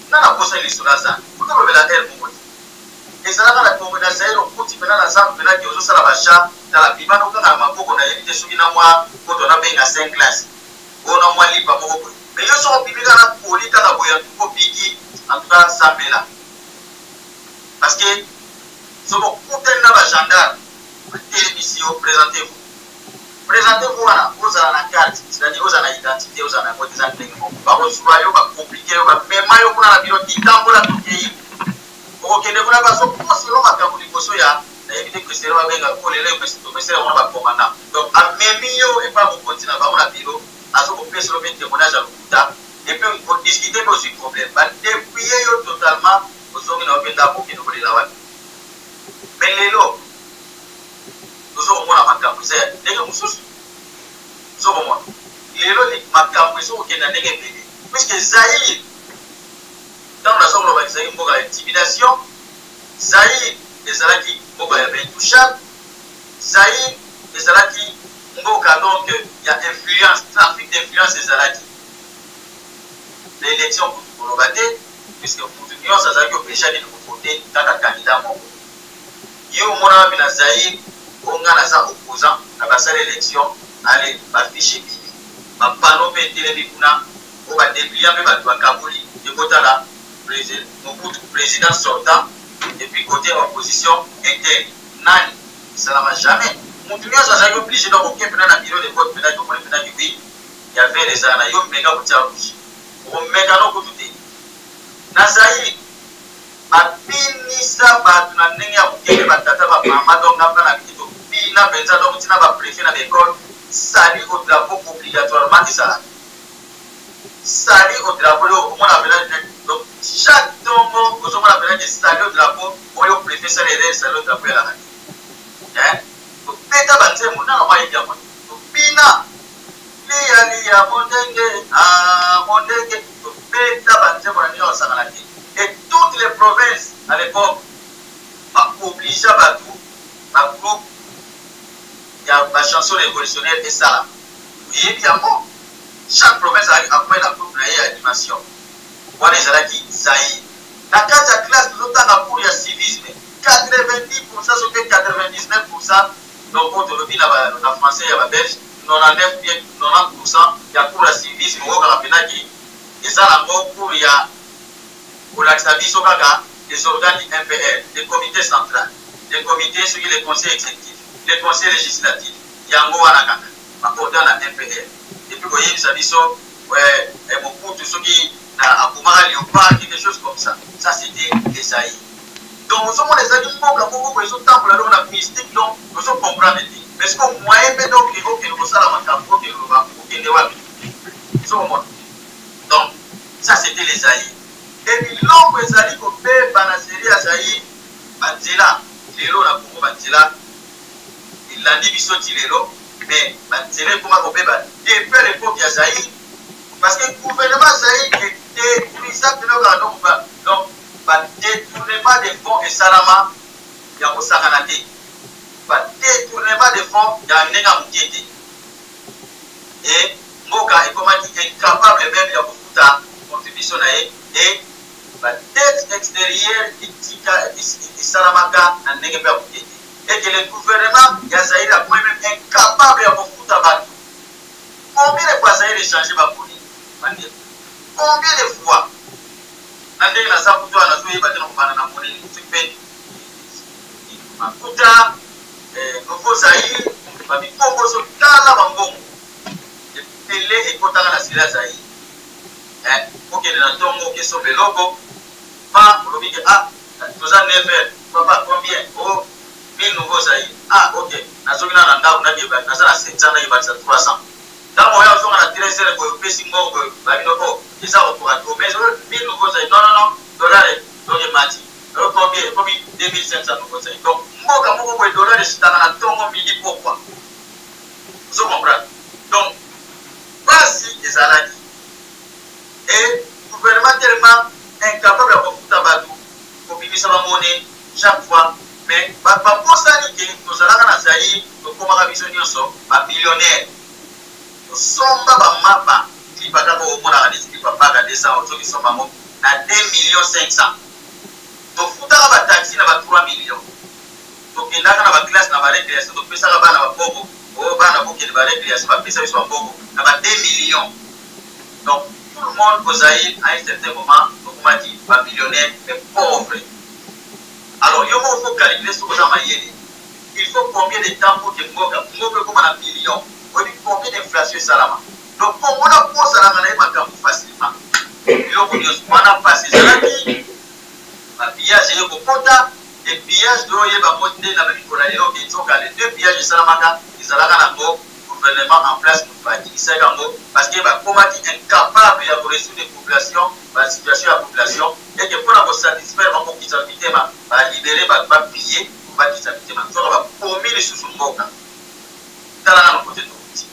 nga na posa lisolo ya zando kotolobela aire moko te ezalaka na Congo na Zaire, okuti mpena na zando mpena ke ozosala bacha tala bima no kaka na maboko, nayebi te soki na mwa koto nabenga 5 classe oyo na mwa lipa moko boye, mais yo soki obimi kaka na poli kaka boye, antuka obiki, antuka sambela, parce que soki okutani na bagendarme batelemisi yo, présentez-vous, présentez-vous wana ozala na carte, c'est-à-dire ozala na identité, ozala na yango te, eza ndenge moko bakozwa yo, bacompliquer yo, bamema yo kuna na bino titambola tokei, okokende kuna bazokoselo makambo liboso ya nayebi te kwesere babenga po lelo ekwesere wana bakomanda. Donc amemi yo epai mokonzi na bango na biro, azokopesa yo mpe témoignage ya lokuta, et puis odiscute mpe ozwi problème, badépouille yo totalement, ozongi na yo mpe ndako, okende kolela wapi? Mais lelo tozokomona makambo eza ya ndenge mosusu. Tozokomona lelo makambo ezokokenda ndenge ebele, puisque Zaire, ntango naza koloba, ezalaki mboka ya intimidation. Zaire ezalaki mboka ya baintouchable. Zaire ezalaki Mboka donc ya influence, trafic d'influence ezalaki. Na election kutu koloba te puisque mutu nionso azalaki oblige akende ko voter kaka candidat moko. Yo omona wapi na Zaïre oh nga naza opposant na basali election allez ba fiches ebimi ba panneaux pe etelemi kuna oh ba depliants pe batu bakaboli ke botala Mobutu president sortant et puis cote ya opposition inter nani esalama jamais mutu nionso azalaki oblige donc oke pena na bureau de vote pena omoni pena ke oui ya vert eza na yo meka kotia rouge okomeka no kutu te. Na Zaïre babinisa bato na ndenge ya moke ba tata ba mama donc na bana mike tobina mpenza donc tina ba préfet na ba école salut au drapeau obligatoirement ezalaka salut au drapeau yo okomona mpenza donc chaque ntongo ozomona mpenza ke salut au drapeau oyo préfet sala erreur salut au drapeau elaka te hein tobeta banzembo nano mayebi yango tobina Liya liya mondenge ah mondenge tobeta ba nzembo na ndenge basakana te et toutes les provinces à l'époque ba obligea batu ba groupe ya ba chansons révolutionnaires esala oyebi yango chaque province azalaki akomi na groupe na ye ya animation wana ezalaki Zaïre na kati ya classe tozotanga cours ya civisme 90% soki 99% donc oyo tolobi na, na français ya babelge 99 bien 90% ya cours ya civisme oyokaka mpena ke eza nango cours ya kolakisa biso kaka les organes du MPR, le comité central, le comité soki le conseil exécutif, le conseil législatif, yango wana kaka ba organes ya MPR. Et puis koyebisa biso eh, eh, Mobutu soki na abomaka léopard, quelque chose comme ça. Ça c'était les Zaïre. Donc ozomona ezali mboka moko boye ezotambola donc na mystique donc ozo comprendre te. Mais siko moyen mpe donc okende kosala makambo okende loba okende wapi? Ozokomona. Donc ça c'était les Zaïre. Et biloko ezali kobeba na serie ya Zaïre, banzela lelo na Congo banzela elandi biso ti lelo mais banzela ekoma kobeba depuis à l'époque ya Zaïre parce que gouvernement Zaïre edétruisa biloko ya donc donc ba détournement de fonds esalama ya kosakana te ba détournement de fonds ya ndenge ya moke te et mboka ekomaki incapable meme ya kofuta contribution na ye et ba dette extérieure etika esalamaka na ndenge mpe ya moke te et que le gouvernement ya Zaïre akomi meme incapable ya kofuta bato. Combien de fois Zaïre echange baponi bandeko? Combien de fois? Na ndenge naza kutu wana nazoyeba te na kobanda na monene soki mpe makuta eh, nouveau Zaïre babikombo so tala bambongo ebele ekotaka na sila Zaïre eh, okende na ntongo okesomba eloko pa olobi ke ah toza 9 heures papa combien oh 1000 nouveau Zaïre ah ok nazoki na na ndako naza na 700 nakebakisa 300 Tango oya ozonga na 13 heures boye opesi mbongo boye ba bino oh eza kokoka trop mais 1000 nouveau zaïre non non non dollar donc emati oyo combien ekomi 2500 nouveau zaïre donc mboka moko boye dollar esitaka na tongo midi pokwa ozo comprendre donc pasi ezalaki et gouvernement tellement incapable ya kofuta bato kobimisa bamone chaque fois mais bato babosani ke tozalaka na Zaïre tokomaka biso nyonso ba millionnaire tosomba ba mapa lipa kaka omonaka neti lipa baka 200 ozoki somba yango na 2 millions 500 tofutaka ba taxi na ba 3 millions tokendaka na ba classe na ba recréation topesaka bana ba mbongo oyo bana bokende ba recréation bapesa biso ba mbongo na ba 2 millions donc tout le monde au Zaïre à un certain moment tokomaki ba millionnaire mais pauvre. Alors yo moko faut calculer soki oza mayele il faut combien de temps pour que mboka mboka ekoma na million oyebi combien d'inflation esalama donc Congo na kosalaka na ye makambo facilement biloko nyonso wana mpasi ezalaki bapillage eye kokota e pillage to oyeba ngo nde na mikolo ya lelo ke nzoka le deux pillage esalamaka ezalaka nango gouvernement en place moto bakimisaki yango parce que bakomaki incapable ya koresoudre population ba situation ya population et que pona ko satisfaire bango kokitisa mitema ba libere bato ba piller bakitisa mitema nzoka babomi lisusu mboka tala nano kote towuti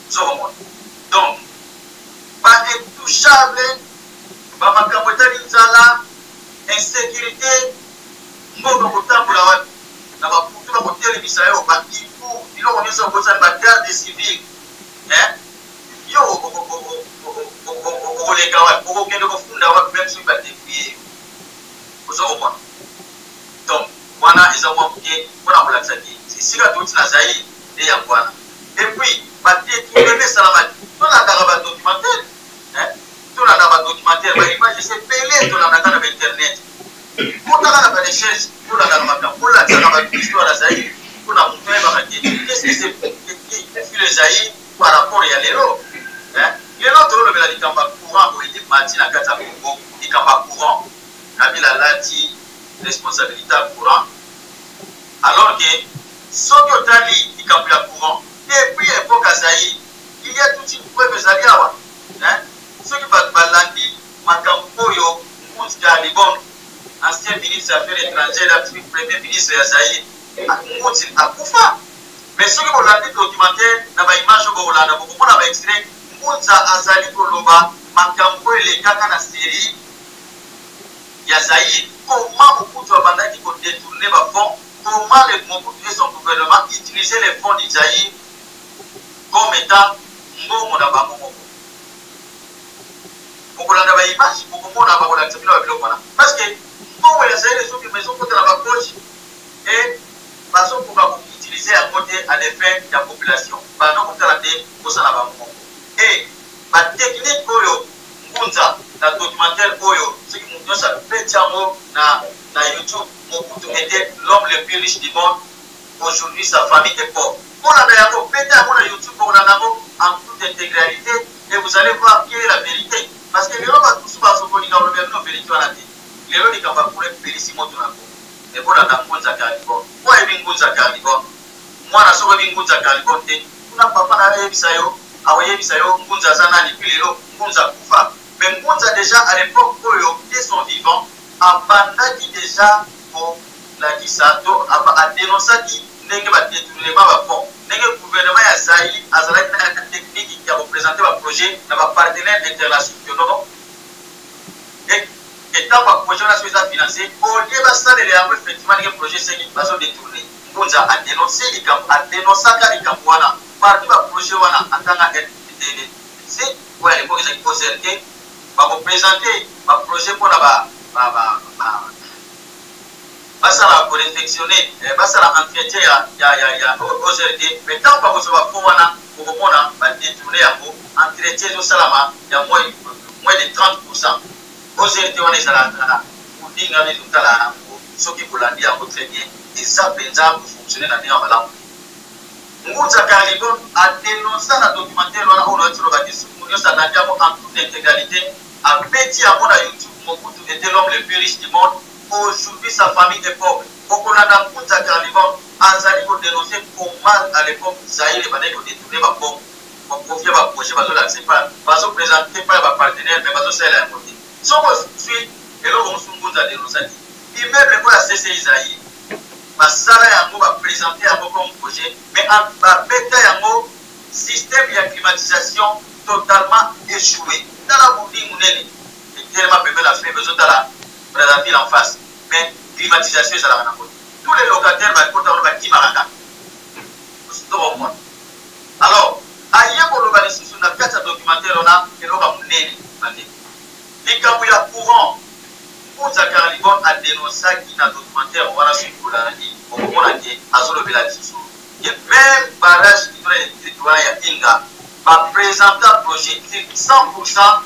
ozokomona donc ba intouchable ba makambo etali nzala insécurité mboka kotambola wapi na baputu bakotelemisa yo ba ibu biloko. Biloko nyonso obosani ba garde civile hein yo okoleka wapi okokende kofunda wapi meme soki ba depouille yo ozo komona donc wana eza mwa moke mpona kolakisa ke esika touti na Zaïre nde yango wana. Et puis ba detournement esalamaki, tolandaka ba documentaire hein, tolandaka ba documentaire, ba image eza ebele tolandaka na ba internet, kotaka na ba recherche, tolandaka makambo, bolakisaka bato histoire ya Zaïre mpona moto ayebaka ke qu'est-ce que c'est qui le Zaïre par rapport ya lelo hein. Lelo tolobela likambo ya courant boye emati na kati ya Congo, likambo ya courant Kabila alati responsabilité ya courant alors que soki otali likambo ya courant depuis epoque ya Zaïre, il y a toute une preuve ezali awa hein? Soki bato balandi makambo oyo Nkunzi Karl-i-Bond, ancien ministre ya affaires étrangères ya premier ministre ya Zaïre, Nkunzi akufa, mais soki bolandi documentaire na ba image oyo bokolanda, bokomona ba extrait Nkunza azali koloba makambo oyo elekaka na série ya Zaïre, comment Mobutu abandaki ko detourner ba fonds, comment le Mobutu et son gouvernement utilisaient les fonds du Zaïre comme étant mbongo na bango moko. Bokolanda ba image, bokomona bakolakisa bino ba biloko wana, parce que mbongo ya Zaïre ezobima ezokota na ba poche et bazokoka ko utiliser yango te à des fins ya population, baza kotala nde mposa na bango moko. Et ba technique oyo Ngunza na documentaire oyo soki mutu nionso abeti yango na na YouTube, Mobutu etait l'homme le plus riche du monde, aujourd'hui sa famille est pauvre. Bolanda yango, beta yango na YouTube, bokolanda yango en toute intégralité et vous allez voir quelle est la vérité. Parce que lelo bato mosusu bazokolinga kolobela bino vérité wana te. Lelo likambo ya courant epelisi moto na Congo. Mais bolanda Ngunza Karl-i-Bond. Mpo ayebi Ngunza Karl-i-Bond. Mwana soki oyebi Ngunza Karl-i-Bond te, tuna papa na yo ayebisa yo, akoyebisa yo Ngunza aza nani, puis lelo Ngunza akufa. Mais Ngunza dejà à l'epoque oyo de son vivant abandaki dejà kolakisa to a denoncaki ndenge ba detournement ba fonds, ndenge gouvernement ya Zaïre azalaki na technique ya ko presenter ba projets na ba partenaires internationaux et que tango ba projets wana soki eza finance, au lieu basalela yango effectivement ndenge projet esengi, bazo detourner. Ngunza a denoncer likambo, a denoncaka likambo wana parmi ba projets wana atanga RTNC oyo à l'epoque ezalaki OZRT, bako presenter ba projets pona ba ba ba ba basala ko refectionner, basala entretien ya ya ya ya OZRT, mais tango bakozwa ba fonds wana okomona ba detourner yango, entretien ezosalama ya moins moins de 30%. OZRT wana ezalaka building wana ezotala yango, soki bolandi yango très bien, eza penza ko fonctionner na ndenge ya malamu te. Ngunza Karl-i-Bond a denonça na documentaire wana oyo nauti koloba ke soki moto nionso alandi yango en toute integralite, abeti yango na YouTube, Mobutu etait l'homme le plus riche du monde, aujourd'hui sa famille est pauvre. Okolanda Ngunza Karl-i-Bond azali ko denoncer comment à l'epoque Zaïre ebandaki ko detourner ba mbongo au profit ya ba projets bazolakisa epai, bazo presenter epai ya ba partenaires mais bazosalela yango te. Soki ozwi eloko mosusu Ngunza a denoncaki, immeuble oyo ya CCI Zaïre, basala yango, ba presenter yango comme projet mais ba beta yango système ya climatisation totalement echoue. Tala building munene etelema pembeni na fleuve, ozotala Brazzaville en face mais climatisation ezalaka nango te. Tous les locataires bakota wana bakimaka kaka. Ozo comprendre? Alors aye koloba lisusu na kati ya documentaire wana eloko ya munene bandeko, likambo ya courant. Ngunza Karl-i-Bond a denoncaki na documentaire wana, soki bolandi bokomona ke azolobela lisusu ke meme barrage hydroelectrique wana ya Inga ba presenta projet sur 100%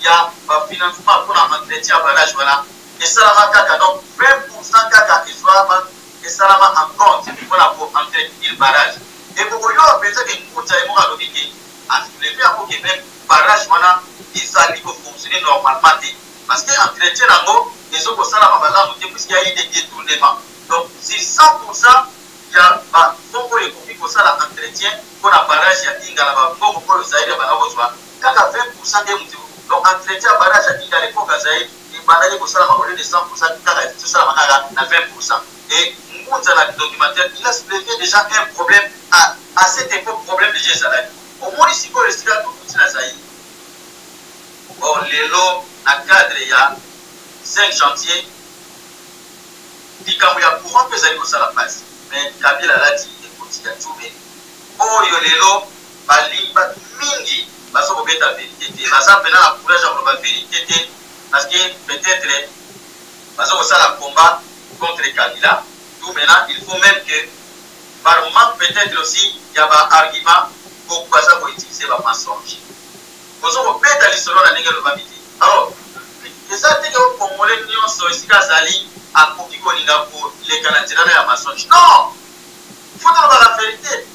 ya ba financement mpona entretien ya barrage wana esalama kaka, donc 20% kaka ezwama esalama en compte mpona ko entretenir barrage. Et bokoyoka mpenza ke Ngunza ye moko alobi ke a soulever yango ke meme barrage wana ezali ko fonctionner normalement te, parce que entretien nango ezo kosalama malamu te puisqu'il y a eu des detournements. Donc sur 100% ya ba fonds oyo ekoki kosala entretien mpona barrage ya Inga na ba mbongo oyo Zaïre ebanda kozwa, kaka 20% nde mutu. Donc entretien ya barrage ya Inga à l'époque ya Zaïre ebandaki kosalama au lieu de 100% kaka ezosalama kaka na 20%. Et Ngunza na documentaire il a soulevé déjà un problème à cette époque, problème déjà ezalaki. Omoni sikoyo esika tokuti na Zaïre. Or lelo na cadre ya 5 chantiers likambo ya courant mpe ezali kosala mpasi, mais Kabila alati ekoti ya Tshube. Oyo lelo balingi bato mingi bazo kobeta verite te, baza mpena na courage ya koloba verite te, parce que peut-être bazo kosala combat contre Kabila. Tout maintenant, il faut même que par manque peut-être aussi ya ba argument, beaucoup baza koutiliser ba mensonge. Bozo kobeta lisolo na ndenge elobami te. Alors eza te ke Congolais nyonso esika azali akoki kolinga koleka na nzela na ya mensonge. Non, faut tolobaka vérité,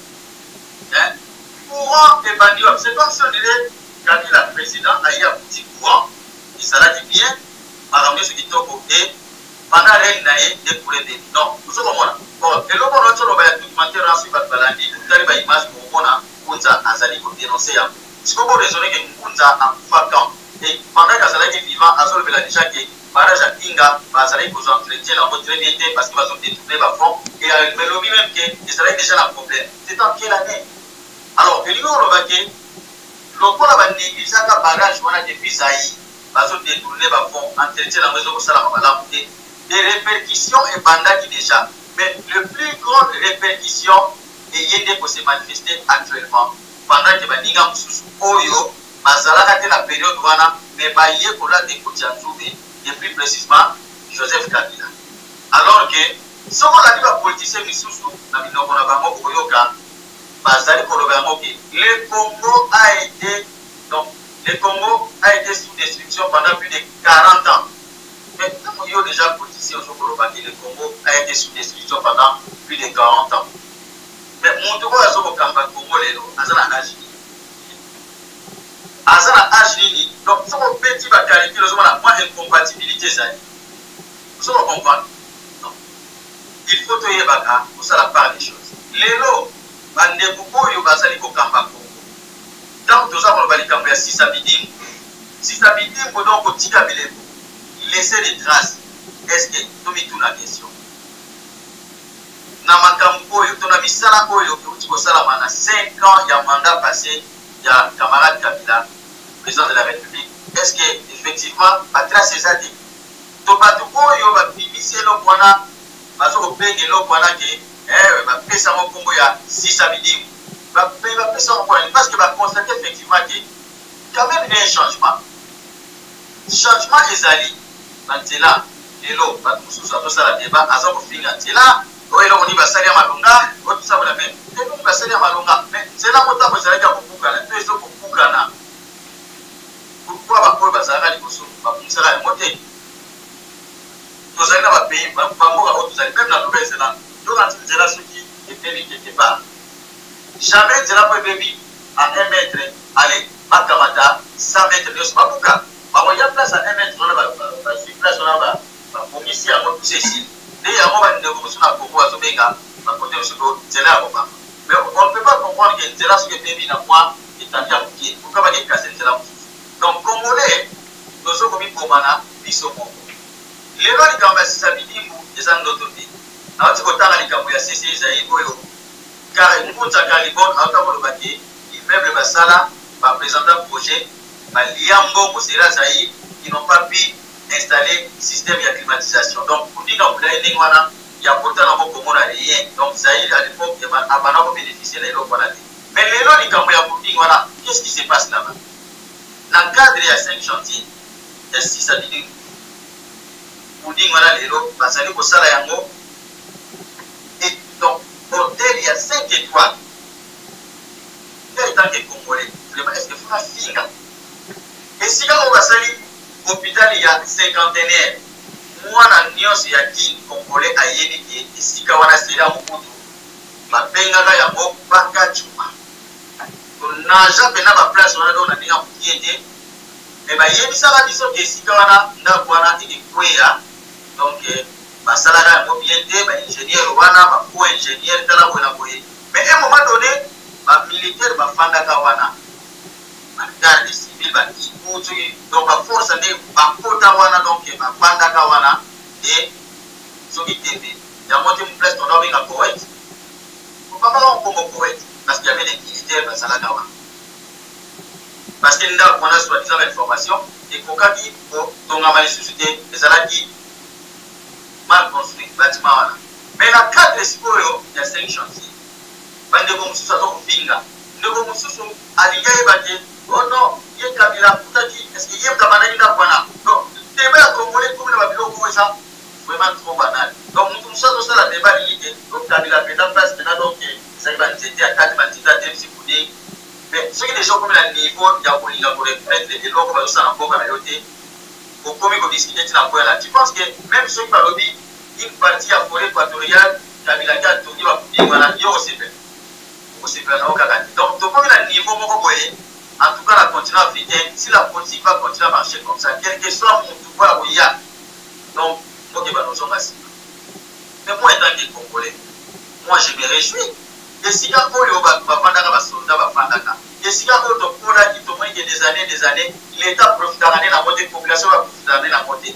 hein? Courant ebandi wapi? C'est comme si on dirait Kabila président aye, akuti courant ezalaki bien, makambo nyonso kitoko, e pendant règne na ye nde courant ebebi. Non, ozo komona. Bon, eloko wana toloba ya documentaire wana, soki bato balandi, otali baimage, bokomona Ngunza azali kodénoncer yango. Sikoyo boraisonner ke Ngunza akufa quand? Et pendant ke azalaki vivant, azolobela déjà ke barrage ya Inga bazalaki kozwa entretien nango très bien te, parce que bazodétourner bafonds, et elobi même ke ezalaki déjà na problème. C'est en quelle année? Alors elingi koloba ke lokola banégligeaka barrage wana depuis Zaïre, bazodétourner bafonds, entretien nango ezokosalama malamu te, des répercussions ebandaki déjà. Mais le plus grande répercussion eye nde kose manifester actuellement, pendant ke baninga mosusu oyo bazalaka te na période wana, mais baye kolata ekoti ya nzube, et plus précisément Joseph Kabila. Alors que soki olandi bapoliticien misusu, na minoko na bango okoyoka bazali koloba yango ke le Congo a été, donc le Congo a été sous destruction pendant plus de 40 ans. Mais ntango yo déjà politicien ozo koloba ke le Congo a été sous destruction pendant plus de 40 ans, mais moto oyo azo kokamba Congo lelo aza na age nini? Aza na age nini? Donc soki obeti bacalcul, ozomona mwa incompatibilité ezali. Ozo kocomprendre? Non, il faut toyebaka kosala part des choses. Lelo bandeko oyo bazali kokamba Congo, ntango toza koloba likambo ya sisa bidimbu, sisa bidimbu, donc kotika bilembo, laisser des traces, est ce que tomituna question na makambo oyo to na misala oyo euti kosalama na 5 ans ya mandat passé ya camarade Kabila, président de la République, est ce que effectivement batrace eza te? To bato oyo babimisi eloko wana, bazo kobenga eloko wana ke bapesa yango nkombo ya sisa bidimu, bapesa yango mpona, parce que baconstate effectivement ke quand même il y a un changement. Changement ezali banzela. Lelo bato mosusu azosala débat, aza kofinga nzela oyo, eloko nini basali ya malonga oyo tosabola? Me eloko basali ya malonga, mais nzela ngo ntango ezalaki ya kobukana to ezokobukana, pourquoi baoyo bazalaka liboso babungisaka yango te? Tozali na bapays, bamboka oyo tozali, même na Nouvelle-Zélande, tokanti nzela soki ebebi quelque part, jamais nzela mpo ebebi à 1 mètre, allez, bakamata 100 mètre nyonso babuka. Bakoya place ya 1 mètre wana, bazwi place wana, babongisi yango, tout esili. Nde yango bandeko mosusu na Congo bazobenga bakote mosusu nzela ya kobamba. Mais on ne peut pas comprendre ke nzela soki ebebi na mwa etandi ya moke, pourquoi bakekase nzela mosusu? Donc Congolais tozo komibomana biso moko. Lelo likambo ya sisa bidimbu eza ndoto te. Nauti kotanga likambo ya CCI Zaïre oyo Ngunza Karl-i-Bond auta koloba ke immeuble basala, baprésenta projet, balia mbongo sera Zaïre, qui n'ont pas pu installer système ya climatisation. Donc kundinga molai ndenge wana ya kota nango komona rien. Donc Zaïre à l'époque abanda kobénéficier na eloko wana te. Mais lelo likambo ya kundinga wana, qu'est-ce qui se passe là-bas na cadre ya 5 chantier ya sisa bidimbu? Kundinga wana lelo bazali kosala yango et donc hôtel ya 5 étoiles. En tant que Congolais, vraiment, est ce que faut nafinga esika oyo basali hôpital ya cinquantenaire? Mwana nyonso ya Kin, Congolais, ayebi ke esika wana sera Mobutu babengaka yango Pakajuma. Tonaja mpena baplace wana, donc na ndenge ya mokie te, me bayebisaka biso ke esika wana, ndako wana ekekweya. Donc basalaka yango bien te, baingénieur wana, bafaux ingénieur, tala boye na boye. Mais un moment donné, bamilitaire bafandaka wana, bagarde civile, bakiku soki, donc baforce nde bakota wana, donc bafandaka wana. E soki tembe yango te, place tona obenga Koweït, babaka nkombo Koweït parce qu'il y avait des militaires bazalaka wana, parce que ndako wana, soi-disant bainformation, ekokaki kotongama lisusu te, ezalaki mal construit bâtiment wana. Mais na cadre sikoyo ya 5 chantier Bandeko mosusu aza kofinga, ndeko mosusu alingi ayeba te, oh non, ye Kabila akutaki, est ce que ye moto abandaki ndako wana? Donc débat ya congolais ekomi na babiloko oyo eza vraiment trop banal. Donc moto mosusu azosala débat, alingi te, donc Kabila mpenza place mpenza, donc ezali banzete akati banzete, atelemisi pudding. Mais soki deja okomi na niveau ya kolinga koreconnaître eloko bazosala na mboka na yo te, okomi kodiscute ntina koyala. Tu penses que même soki balobi une partie ya forêt équatoriale Kabila nde atongi ba pudding wana, yo okosepela? Okosepela na yo kaka te. Donc tokomi na niveau moko boye, en tout cas na continent africain, si la politique va continuer à marcher comme ça, quel que soit mutu oyo akoya, donc mboka ebanda ozonga nsima. Mais moi, en tant que Congolais, moi je me réjouis. Esika oyo bato bafandaka, basoldat bafandaka, esika oyo tokolaki, tomoni ke des années, des années, l'État profitaka nde nango te, population baprofitaka nde nango te,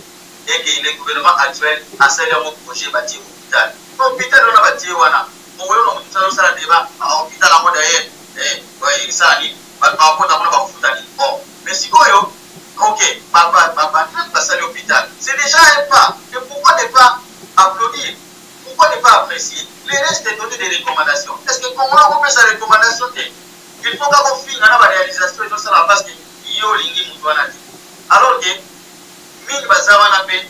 eke le gouvernement actuel asali yango projet, batie hôpital. Hôpital wana batie wana, mokolo na moto azosala débat, hôpital yango d'ailleurs esala nini? Bato bakota kuna, bakofuta nini? Bon, mais sikoyo, ok, bapatriote basali hôpital, c'est déjà un pas. Et pourquoi ne pas applaudir? Pourquoi ne pas apprécier le reste et donner des recommandations? Est ce que Congolais akopesa recommandation te? Il faut kaka ofinga na baréalisation ezosala parce que yo olingi moto wana te, alors que mingi baza wana mpe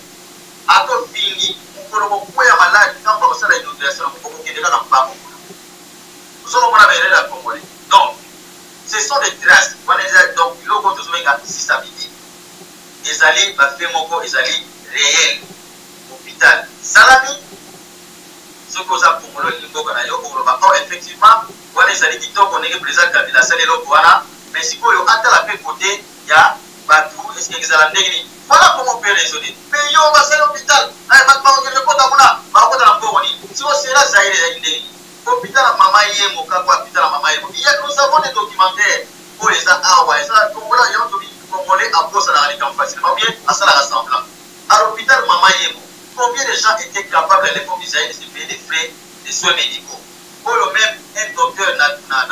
ata ofingi, mokolo kokwea maladi, ntango bakosala inauguration yango, okokende kaka mbango kuna, ozokomona baerreur ya Congolais. Donc ce sont des traces wana eza, donc biloko oyo tozobenga sisabidi ezali bafe moko ezali réel. Hôpital esalami, soki oza Congolais, olingi mboka na yo, okoloba: oh, effectivement, wana ezali kitoko ndenge président Kabila asali eloko wana. Mais sikoyo atala mpe kote ya bato, eske ezala ndenge nini? Voilà comment on peut raisonner. Mais yo, basali hôpital, bato bakokende kota kuna, bakokota na mbongo nini? Siko sera Zaire ezali ndenge nini? Hôpital ya Mama Yemo, kaka hôpital ya Mama Yemo, il y a, nous avons des documentaires oyo eza awa, eza Congolais yango tobi. Congolais akosalaka likambo facilement ou bien asalaka semblant. À l'hôpital Mama Yemo, combien de gens étaient capables à l'époque d'Israël de se payer des frais de soins médicaux? Oyo même un docteur na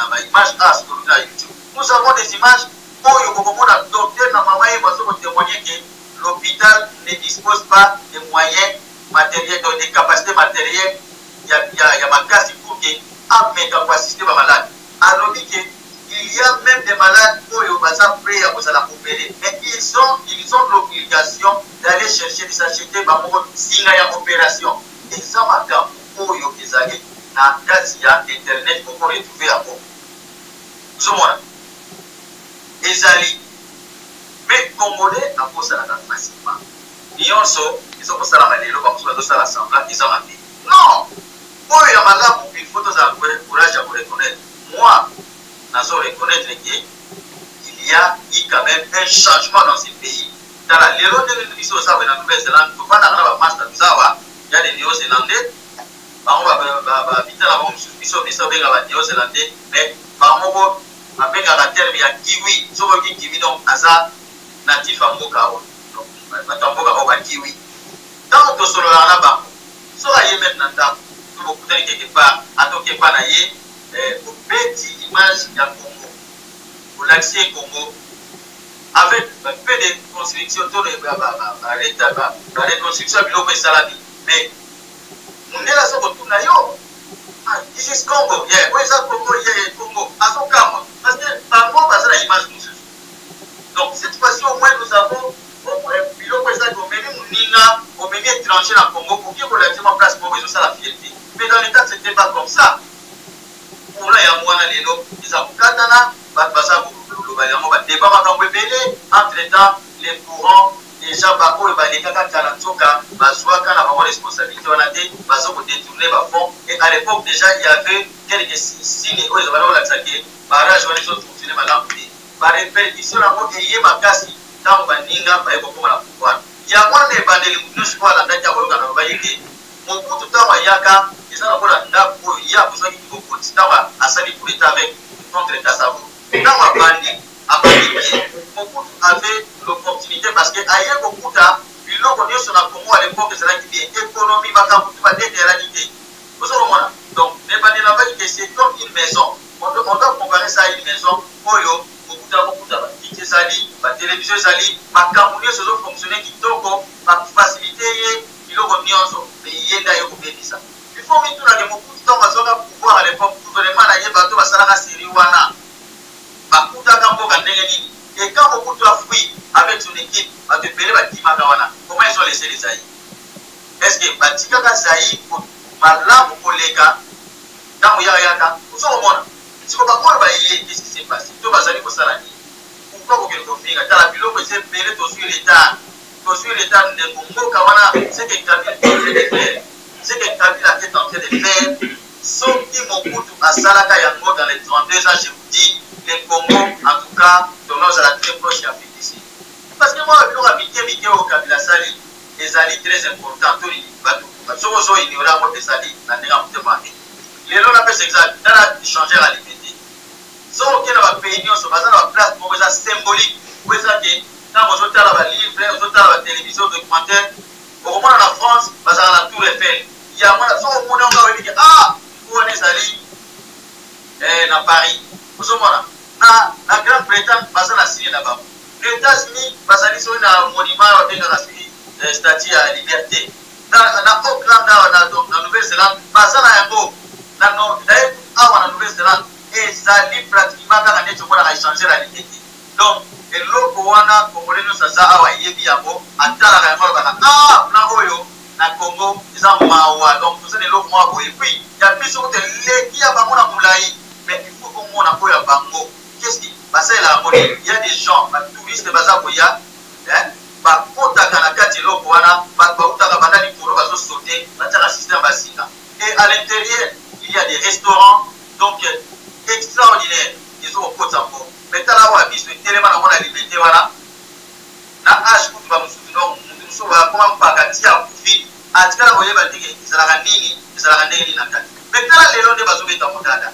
ba image a na YouTube, nous avons des images oyo bokomona docteur na Mama Yemo azo kotémoigner que l'hôpital ne dispose pas de moyens matériels, donc des capacités matérielles ya makasi pour que ameka koassister bamalade. Alobi ke il y a même des malades oyo baza prêt ya kozala opéré, mais ils ont l'obligation d'aller chercher, de s'acheter bango singa ya opération. Eza makambo oyo ezali na kati ya internet, oko retrouver yango, ozomona ezali. Mais Congolais akosalaka facilement nyonso eza kosalama lelo, bamosusu bazosala semblant eza mabe. Non, oyo ya malamu, il faut tozala courage ya koreconnaître. Moi, nazo reconnaître que il y a eu quand même un changement dans ce pays. Tala lelo ndenge biso oza boye na Nouvelle-Zélande, tovandaka na bamaster toza awa ya de Néo-Zélandais. Bango babita na bango mosusu, biso obenga ba Néo-Zélandais, mais bango moko babengaka terme ya Kiwi. Soki oyoki Kiwi, donc aza natif ya mboka oyo. Donc bato ya mboka oyo, bakiwi, ntango tosololaka na bango, soki aye même na ndako to bokutani quelque part, atoki epa na ye, obeti image ya Congo, olakisi ye Congo avec peu de construction to bareconstruction ya biloko esalami. Mais mondele aza kotuna yo: ah, this is Congo? Yeah, oyo eza Congo? Yeah, Congo. Azokamwa parce que bango baza na image mosusu. Donc cette fois-ci au moins nous avons biloko ezali. Omemi moninga, omemi étranger na Congo, okoki kolakisa mwa place moko ezosala fierté. Mais dans l'état, c'était pas comme ça. Courant yango wana lelo eza kokatana, bato baza koloba yango, badeba makambo ebele. Entre temps, les courants déjà, baoyo balekaka kala, nzoka bazwaka na bango responsabilité wana te, baza kodétourner bafonds. Et à l'époque déjà, il y avait quelques signes oyo ezabanda kolakisa ke barrage wana ezofonctionne malamu te. Barépercussion yango eye makasi ntango baninga baye kokóma na pouvoir. Yango wana na ebandeli, motu nyonso po alandaki akoyoka na lobaki te Mobutu ntango ayaka, eza lokola ndako oyo ye akozwaki kibokoti ntango asali coup d'état avec contre Kasavubu. Ntango abandi, abandi bien. Mobutu avait l'opportunité parce que aye kokuta biloko nyonso na Congo à l'époque ezalaki bien, économie, makambo tu badete ezalaki te, ozo komona. Donc na ebandeli nabaki ke c'est comme une maison, on doit comparer ça à une maison oyo kokuta, kokuta bakiti ezali, batelevizio ezali, makambo nyonso ezofonctionne kitoko, bafacilité ye biloko nyonso, mais ye nde aye kobebisa. Il faut mituna ke Mobutu ntango azwaka pouvoir à l'époque, gouvernement na ye, bato basalaka série wana bakutaka mboka ndenge nini? Et quand Mobutu a fui avec son équipe, bato ebele bakimaka wana, comment ils ont laissé les Zaïre? Est ce que batikaka Zaïre malamu koleka ntango yaka yaka? Ozo komona siko baoyo baye, qu'est ce qui s'est passé? To bazali kosala nini? Pourquoi kokende kofinga? Tala biloko eza ebele, tozwi retard, tozwi retard, ndeko. Mboka wana, ce que Kabila est en train de faire, ce que Kabila est en train de faire, soki Mobutu asalaka yango dans les 32 ans, je vous dis, le Congo, en tout cas, tonga ozala très proche ya Afrique du Sud, parce que mwa biloko ya mike mike oyo Kabila asali ezali très important. To bato soki ozo ignore yango, ezali na ndenge ya motema mabe. Lelo napesa exemple, tala échangeur ya Limete. Soki okende na bapays nyonso, baza na baplace moko eza symbolique po eza ke ntango ozotala balivre, ozotala batelevizio, documentaire, okomona na France bazalaka na Tour Eiffel. Yango wana soki omoni yango, oyebi ke ah, wana ezali na Paris. Ozomona na Grande Bretagne baza na signe na bango, na États-Unis bazali soki na monument babengaka soki statue ya liberté, na Auckland awa na Nouvelle-Zélande baza na yango, na awa na Nouvelle-Zélande ezali pratiquement kaka neti omonaka échangeur ya Limete. Donc eloko wana, Congolais nyonso aza awa ayebi yango, atalaka yango, alobaka: ah, plan oyo na Congo eza mawa. Donc toza na eloko moko boye, puis ya biso kuta eleki ya bango na molai. Mais il faut komona oyo ya bango, qu'est-ce qui basalela yango nini? Il y a des gens, batouristes baza koya, bakotaka na kati eloko wana, bato bautaka banda likolo, bazosaute, batiaka système basinga. Et à l'intérieur, il y a des restaurants, donc extraordinaire, ezokokota ngo. Mais tala oyo ya biso etelema nango na Limete wana na age kutu bamosusu. Donc motu mosusu bakoma mpaka ti akufi, atikala koyeba ndenge ezalaka nini, ezalaka ndenge nini na kati. Mais tala lelo nde bazobeta modada.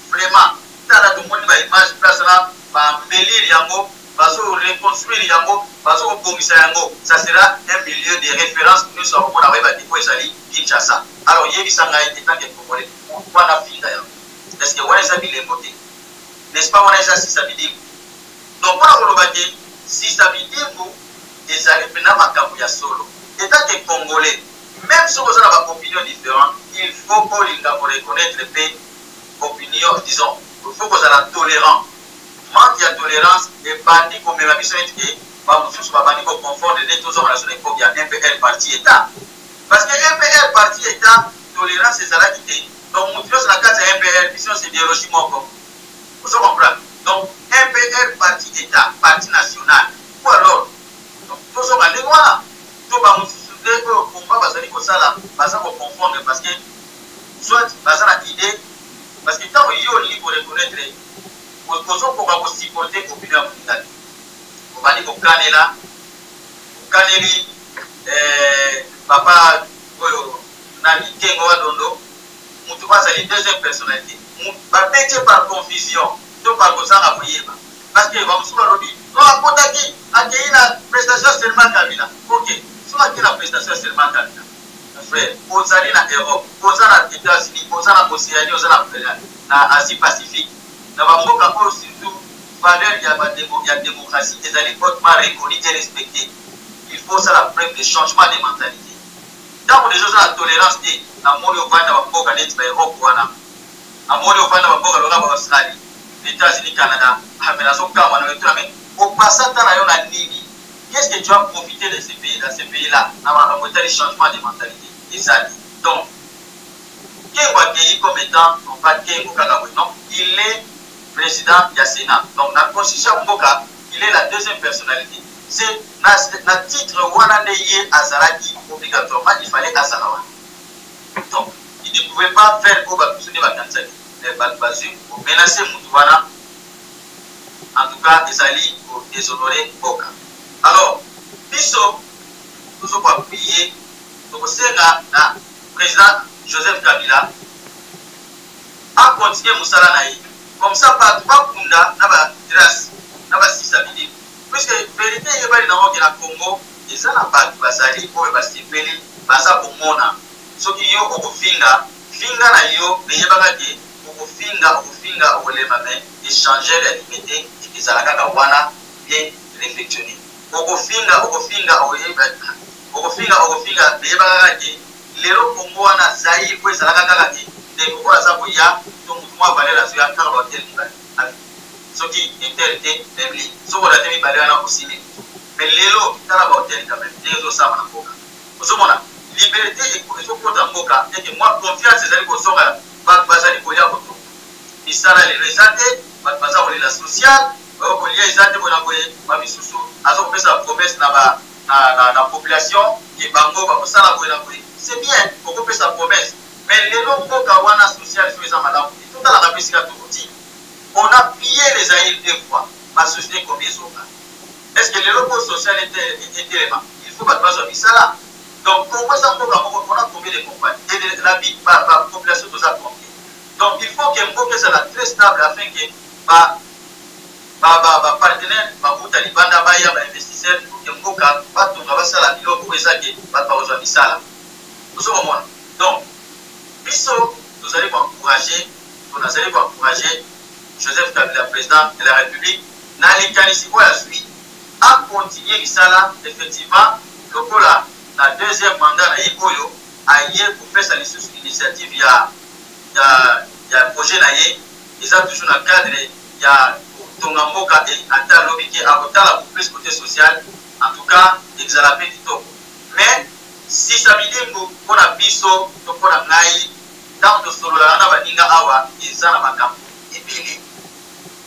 Vraiment, tala, tomoni baimage, place wana baembellir yango, bazo reconstruire yango, bazo kobongisa yango. Ça sera un milieu de référence, nyonso akomona bayeba tipo ezali Kinshasa. Alors yebisa ngai, en tant que Congolais, pourquoi nafinga yango? Est ce que wana eza bilembo te, n'est ce pas? Wana eza sisa bidimbu. Donc mpona koloba ke sisa bidimbu ezali mpena makambo ya solo, en tant que Congolais, même soki oza na baopinion différente, il faut kolinga koreconnaître mpe opinion, disons il faut kozala tolérant. Manque ya tolérance ebandi komema biso neti ke bamosusu babandi koconfondre nde tozonga na so na époque ya MPR parti état, parce que MPR parti état, tolérance ezalaki te. Donc motu nyonso na kati ya MPR, biso nyonso idéologie moko, ozo comprendre? Donc MPR parti état, parti national, ou alors donc tozonga ndenge wana to bamosusu nde oyo komba bazali kosala, baza koconfondre, parce que soit baza na idée, parce que ntango yo olingi koreconnaître, ozokoka kosupporte opinion ya moninga te, obandi kokanela, okaneli papa oyo nani, Kengo wa Dondo, motu oyo azali deuxième personnalité, babeti par confusion to par kozanga koyeba, parce que bamosusu balobi o akotaki, akei na prestation serment Kabila. Ok, soki akei na prestation serment Kabila, frère, ozali na Europe, oza na États-Unis, oza na Océanie, oza na Asie Pacifique, na bamboka oyo surtout valeur ya démocratie ezali hautement reconnue et respectée, il faut osala preuve de changement de mentalité. Ntango deja oza na tolérance te, namoni ovandi na bamboka neti baEurope wana, namoni ovandi na bamboka lokola baAustralie, États-Unis, Canada, mais nazokamwa na yotuna, mais opasa ta na yo na nini? Qu'est-ce que tu as profité de ce pays, dans ce pays là na makambo etali changement de mentalité ezali? Donc Kengo akei comme étant non pas Kengo kaka boye, non, il est président ya Sénat. Donc na constitution ya mboka, il est la deuxième personnalité. C'est na titre wana nde ye azalaki obligatoirement, il fallait azala wana. Donc il ne pouvait pas faire oyo bato mosusu nde bakanisaki. Bato bazwi komenace motu wana, en tout cas ezali kodéshonorer mboka. Alors biso tozokoappuyer, tokosenga na président Joseph Kabila akontinue mosala na ye, comme ça bato bakunda na batrace na basisa bilimo, puisque vérité eyebani nango ke na Congo eza na bato bazali oyo basepeli, baza komona. Soki yo okofinga, finga na yo, meyebaka ke okofinga, okofinga, okolema, mais échangeur ya Limete ezala kaka wana bien réfectionné. Okofinga, okofinga, okoyeba, okofinga, okofinga, meyebaka kaka ke Lelo Congo wana Zaïre po ezalaka kaka te ndeko oyo aza koya to mutu mwa valeur azoya kaka ba hotel mibale soki inter te memli soki olate mibale wana osimbi mutu. Mais lelo tala ba hotel quand même ndenge ezosalama na mboka, ozomona liberte ezokota mboka ete mwa confiance ezali kozonga, bato bazali koya kotonga misala lelo eza te, bato baza kolela social bayo kolia eza te boye na boye, ba misusu aza kopesa promesse na ba na, na, na population ke bango bakosala boye na boye. C'est bien okopesa promesse, mais lelo mboka wana social soki eza malamu te, totalaka mpe esika tokoti. On a pillé les Zaïre deux fois, ba société combien ezonga? Est ce que lelo mpo social etelema il faut bato bazwa misala? Donc Congo eza mboka moko, on a combien de compagnies et de la ba, ba population toza combien? Donc il faut que mboka ezala très stable afin que ba ba ba ba partenaire bakuta libanda baya ba investisseur pour que mboka batonga basala biloko oyo eza ke bato bakozwa misala. Ozo komona? Donc biso tozali ko encourager, to nazali ko encourager Joseph Kabila président de la République na likanisi oyo azwi, a continuer misala effectivement lokola na deuxième mandat na ye oyo aye kopesa lisusu initiative ya ya ya projet na ye, eza toujours na cadre ya kotonga mboka et ata alobi ke akotala pour plus côté social, en tout cas ezala pe kitoko. Mais sisa bilimbu pona biso to pona ngai tango tosololaka na baninga awa eza na makambo ebele.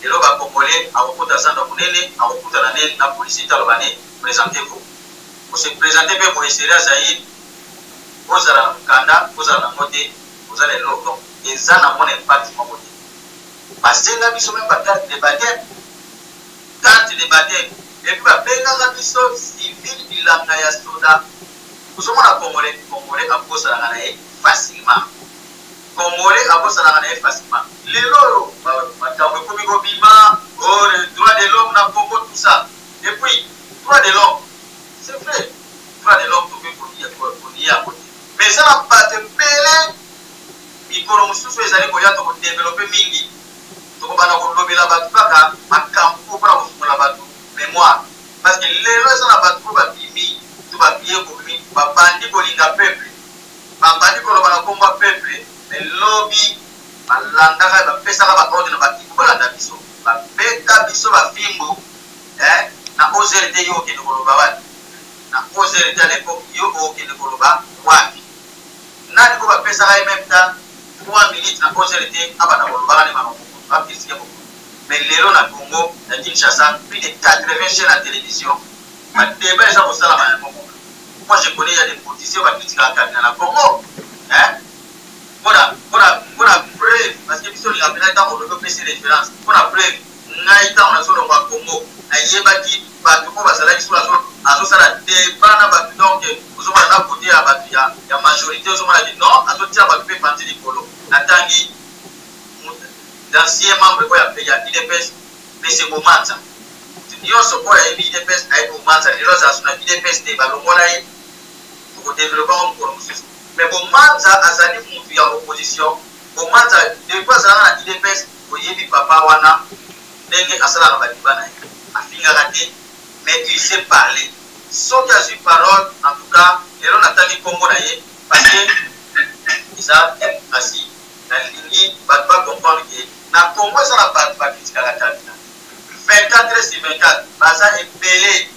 Lelo ba congolais akokota zando ya monene akokutana ne na policier te aloba ne presentez vous, ko se presenter pe boye seria Zaïre ozala na mokanda ozala na ngo te oza na eloko donc eza na mona impact moko te. Basenga biso meme ba carte de baptême, carte de baptême et puis babengaka biso civil bilanga ya soda. Ozomona congolais, congolais abosanaka na ye facilement, congolais abosanaka na ye facilement. Lelo oyo makambo ekomi kobima, oh, le droit de l'homme na Congo tout ça, et puis droit de l'homme c'est vrai, droit de l'homme tokoki konia yango te, mais eza na bato ebele mikolo mosusu ezali koya tokodevelope mingi, tokobanda kolobela bato kaka makambo oyo mpona kofungola bato mémoire, parce que lelo eza na bato oyo babimi to babiye kobimi babandi kolinga peuple, babandi koloba na nkombo ya peuple, mais lobi balandaka bapesaka ba ordre na bakiku balanda biso, babeta biso bafimbu eh, na OZRT yo okende koloba wapi? Na OZRT à l'époque yo okende koloba wapi? Nani ko bapesaka ye même ta 3 minutes na OZRT abanda kolobaka ne makambo ba critiquer beaucoup. Mais lelo na Congo na Kinshasa plus de 80 chaînes ya télévision ba débat eza kosalama yango moko. Moi je connais il y a des politiciens ba critiquaka Kabila na Congo hein, pona pona pona preuve, parce que biso olingaka mpenza ntango olobi opesi référence pona preuve. Ngai ntango nazolongwa Congo nayebaki bato oyo bazalaki soki azosala débat na bato, donc ozomona na côté ya bato ya, ya majorité ozomona ke non azotia bato mpe panzi likolo. Natangi d'ancien membre oyo ya UDPS Monsieur Bomanza, moto nyonso oyo ayebi UDPS ayebi Bomanza, lelo azala so na UDPS te, balongola ye, tokodevelope yango mokolo mosusu. Mais Bomanza azali mutu ya opposition. Bomanza depuis azalaka na UDPS, oyebi papa wana ndenge asalaka ba débat na ye, afingaka te, mais il sait parler. Soki azwi parole, en tout cas lelo natangi nkombo na ye parce que eza démocratie, nalingi bato ba comprendre ke na Congo eza na bato bakritikaka Kabila 24 sur 24, baza ebele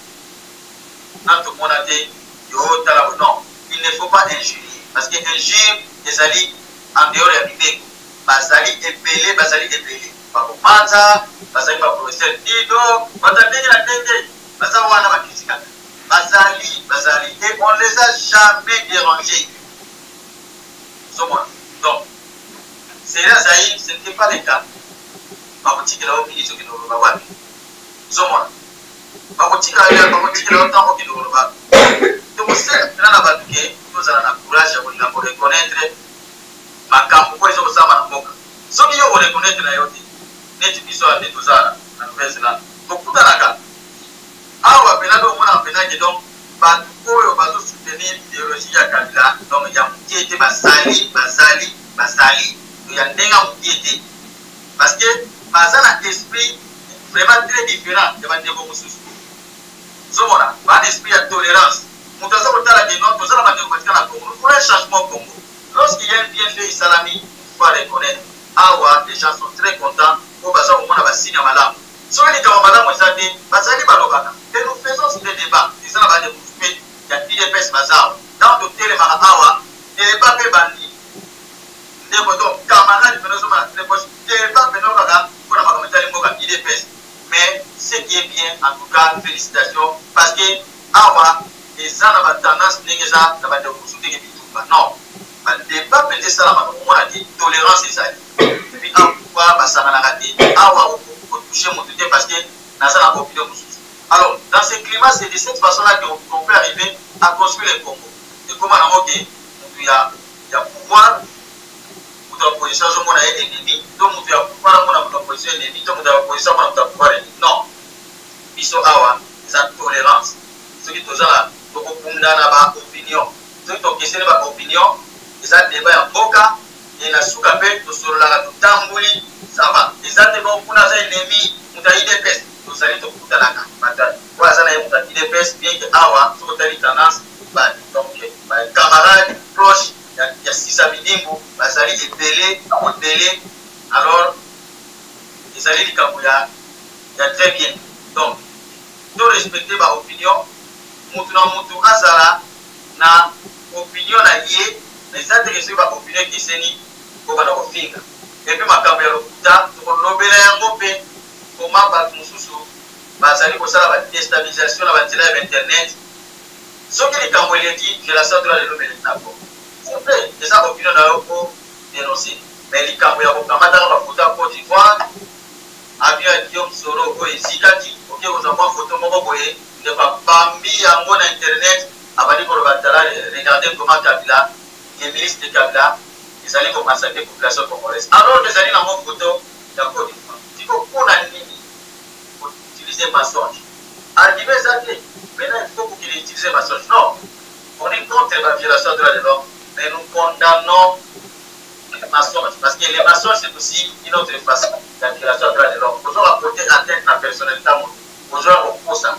na tomona te yo tala. Non, il ne faut pas injurier, parce que injure ezali en dehors ya mibeko. Bazali ebele, bazali ebele, bakomanza bazali ba professeur Dido, bato ya ndenge na ndenge baza wana bakritikaka, bazali bazali et on les a jamais dérangés. Ozomona? Donc Seria Zaïre ce n'était pas le cas. Bakotikela yo mingi okende koloba wapi? Ozomona, bakotikela bakotikela yo ntango okende koloba. Tokosenga mpena na bato ke tozala na courage ya kolinga koreconnaitre makambo oyo eza kosalama na mboka. Soki yo oreconnaitre na yo te, neti biso awa nde toza na Nouvelle-Zélande, tokutanaka awa mpena nde omonaka mpena ke donc bato oyo bazosoutenir idéologie ya Kabila donc ya mokie te, bazali bazali bazali ya ndenge ya mokie te, parce que baza na esprit vraiment très différent ya bandeko mosusu. Ozomona, baa na esprit ya tolérance. Moto aza kotala ke non, toza na bandeko batika na Congo, nous voulons un changement au Congo. Lorsqu'il y a un bienfait esalami, il faut reconnaître. Awa les gens sont très contents po baza komona ba signe ya malamu. Soki likambo malamu eza te, bazali balobaka. Et nous faisons ce débat. Eza na bandeko mosusu mpe ya UDPS baza awa. Ntango totelemaka awa, débat mpe ebandi. Ndeko donc camarade pena ozomona très proche, débat pena kaka mpona makambo etali mboka UDPS. Mais ce qui est bien, en tout cas, félicitations, parce que awa eza na ba tendance ndenge eza na bandeko mosusu ndenge bitumba. Non, ba débat mpenza esalamaka komona te tolérance ezali. Epuis awa basanganaka te, awa okotouche moto te parce que naza na opinion mosusu. Alors, dans ce climat, c'est de cette façon-là qu'on peut arriver à construire le Congo. Ekoma nango ke moto ya pouvoir, moto ya opposition azomona ye ennemi, to moto ya pouvoir amona moto ya opposition ennemi, to moto ya opposition amona moto ya pouvoir ennemi. Non, biso awa eza tolérance. Soki toza na tokobunda na ba opinion, soki tokeseni ba opinion, eza débat ya mboka. E na suka mpe tosololaka, totamboli, ça va. Eza te bon kuna aza ennemi moto ya UDPS, tozali tokutanaka bato oyo aza na ye moto ya UDPS, bien que awa soki otali tendance ba donc ba camarade proche ya Sisa Bidimbu bazali ebele ebele. Alors ezali likambo ya très bien. Donc to respecter ba opinion, mutu na mutu azala na opinion na ye, mais eza te ke soki ba opinion ekeseni kobanda kofinga. Epuis makambo ya lokuta tokolobela yango mpe koma bato mosusu bazali kosala ba déstabilisation na banzela ya internet. Soki likambo eleki violation droit de l'homme eleki na Congo, s'il vous plaît, eza opinion na yo po dénoncer, mais likambo ya kokamataka bafoto ya Côte d'Ivoire, avion ya Guillaume Soro oyo ezikaki, oke kozwa mwa foto moko boye, ndeko abambi yango na internet, abandi koloba tala, regardez comment Kabila, les ministres de Kabila ezali komassacrer population congolaise, alors que ezali nango foto ya Côte d'Ivoire. Siko mpona nini utiliser mensonge? Argument eza te. Maintenant il faut qu'il utilise mensonge. Non, on est contre la violation des droits de l'homme, mais nous condamnons les mensonges, parce que les mensonges, c'est aussi une autre façon de la violation des droits de l'homme. Ozo apporter atteinte na personnalité ya moto, ozo kokosa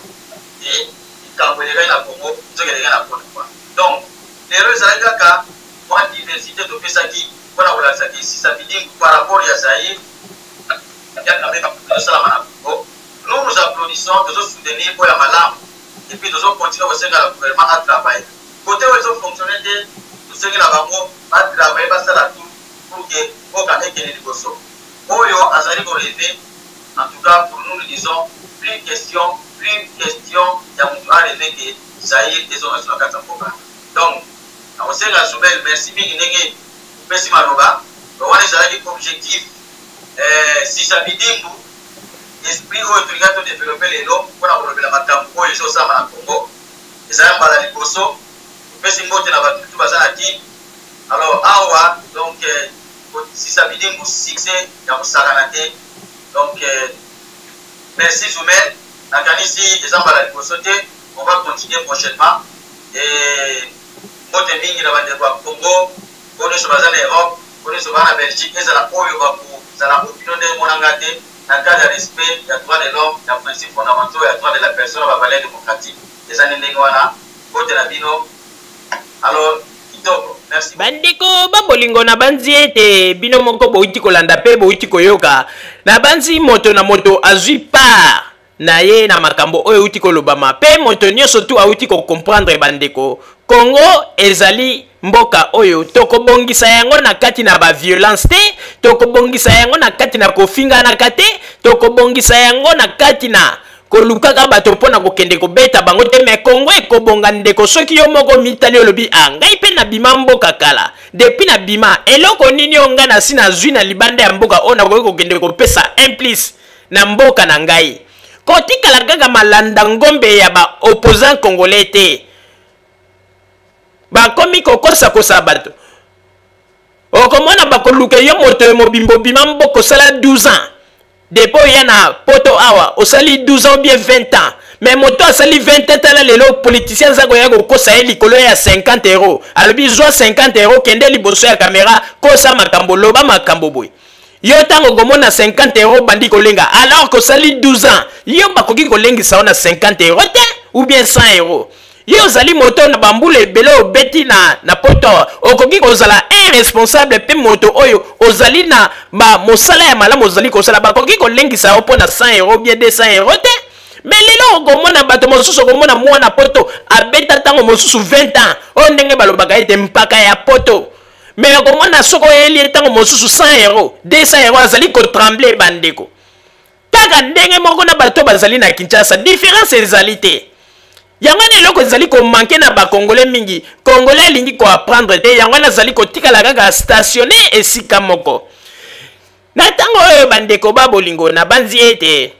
e likambo elekaki na Congo, nzoki elekaki na Côte d'Ivoire. Donc lelo ezalaki kaka mwa diversité topesaki mpona kolakisa ke Sisa Bidimbu par rapport ya Zaïre ezosalama na Congo. Nous nous applaudissons, tozosoutenir mpo ya malamu, et puis tozocontinue kosenga na gouvernement atravaille côté oyo ezofonctionne te. Tosengi na bango batravaille, basala tout pour que mboka ekende liboso. Oyo azali korêver, en tout cas pour nous, nous disons plus question, plus question ya moto arêve ke Zaïre ezonga so na kati ya mboka. Donc nakosenga Zubel, merci mingi ndenge opesi maloba wana. Ezalaki objectif Sisa Bidimbu, esprit oyo tolinga todévelopper lelo mpona kolobela makambo oyo ezosalama na Congo. Ezali mbala liboso topesi mbote na bato tu baza na Kin. Alors awa donc Sisa Bidimbu, succès ya kosakana te. Donc merci Zumel, nakanisi eza mbala liboso te, on va continuer prochainement. Et mbote mingi na bandeko ya Congo oyo nyonso baza na Europe, oyo nyonso baza na Belgique, ezala oyo bakozala opinion ndenge emonanga te, na cadre ya respect ya droit de l'homme, ya principe fondamentaux ya droit de la personne, ba valeur démocratique. Eza nde ndenge wana. Mbote na bino. Alors kitoko, merci. Bandeko babolingo, na banzi ete bino moko bouti kolanda mpe bouti koyoka. Na banzi moto na moto azwi part na ye na makambo oyo euti kolobama, mpe moto nyonso tu auti kocomprendre. Bandeko, Kongo ezali mboka oyo tokobongisa yango na kati na baviolence te, tokobongisa yango na kati na kofinganaka te, tokobongisa yango na kati na kolukaka bato mpo na kokende kobeta bango te. Me Kongo ekobonga, ndeko, soki yo moko mitali, olobi: a ngai mpe nabima mboka kala, depuis nabima, eloko nini oyo ngai nasi nazwi na libanda ya mboka oyo nakoki kokende kopesa un plus na mboka na ngai? Kotikala kaka malanda ngombe ya baopposant congolais te, bakomi kokosakosa bato. Okomona bakoluka yo moto mobimba, obima mboka, osala 12 ans depuis oya na Poto awa, osali 12 ans bien 20 ans, mais moto asali 20 ans, tala lelo politicien aza koya kokosa ye likolo ya 50 euro. Alobi: zwa 50 euro, kende liboso ya kamera, kosa makambo, loba makambo boye. Yo ntango okomona 50 euro, bandi kolenga, alors kosali 12 ans. Yo bakoki kolengisa yo na 50 euro te ou bien 100 euro. Yo ozali moto na bambula ebele obeti na, na poto, okoki kozala irresponsable mpe moto oyo ozali na ba mosala ya malamu ozali kosala, bakoki kolengisa yo mpo na 100 euro bien 200 euro te. Me lelo okomona bato mosusu, okomona mwana poto abeta ntango mosusu 20 ans, oyo ndenge balobaka ete mpaka ya poto, me okomona soki oyeli ye ntango mosusu 100 euro 200 euro azali kotremble. Bandeko, kaka ndenge moko na bato bazali na Kinshasa, différence ezali te. Yango wana eloko ezali komanke na bakongole mingi. Kongole alingi koapprendre te, yango wana azali kotikala kaka stationne esika moko. Na ntango oyo, bandeko ba bolingo, nabanzi ete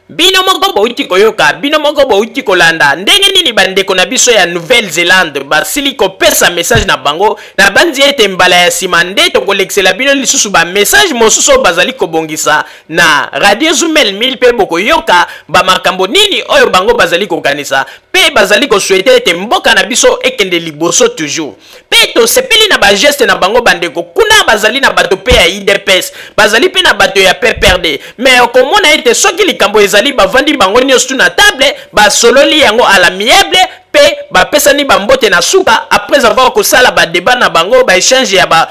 bino moko bouti koyoka, bino moko bouti kolanda ndenge nini bandeko na biso ya Nouvelle-Zélande basili kopesa message na bango. Nabanzi ete mbala ya nsima nde tokolekisela bino lisusu bamessage mosusu oyo bazali kobongisa na Radio Zumel 1000, mpe bokoyoka bamakambo nini oyo bango bazali kokanisa mpe bazali koswete ete mboka na biso ekende liboso toujours. Mpe tosepeli na bageste na bango. Bandeko kuna bazali na bato mpe ya UDPS, bazali mpe na bato ya PPRD, mais okomona ete soki likambo ezali, bavandi bango nyonso na table, basololi yango à l'amiable mpe bapesani bambote na suka, après avoir kosala badébat na bango, baéchange ya ba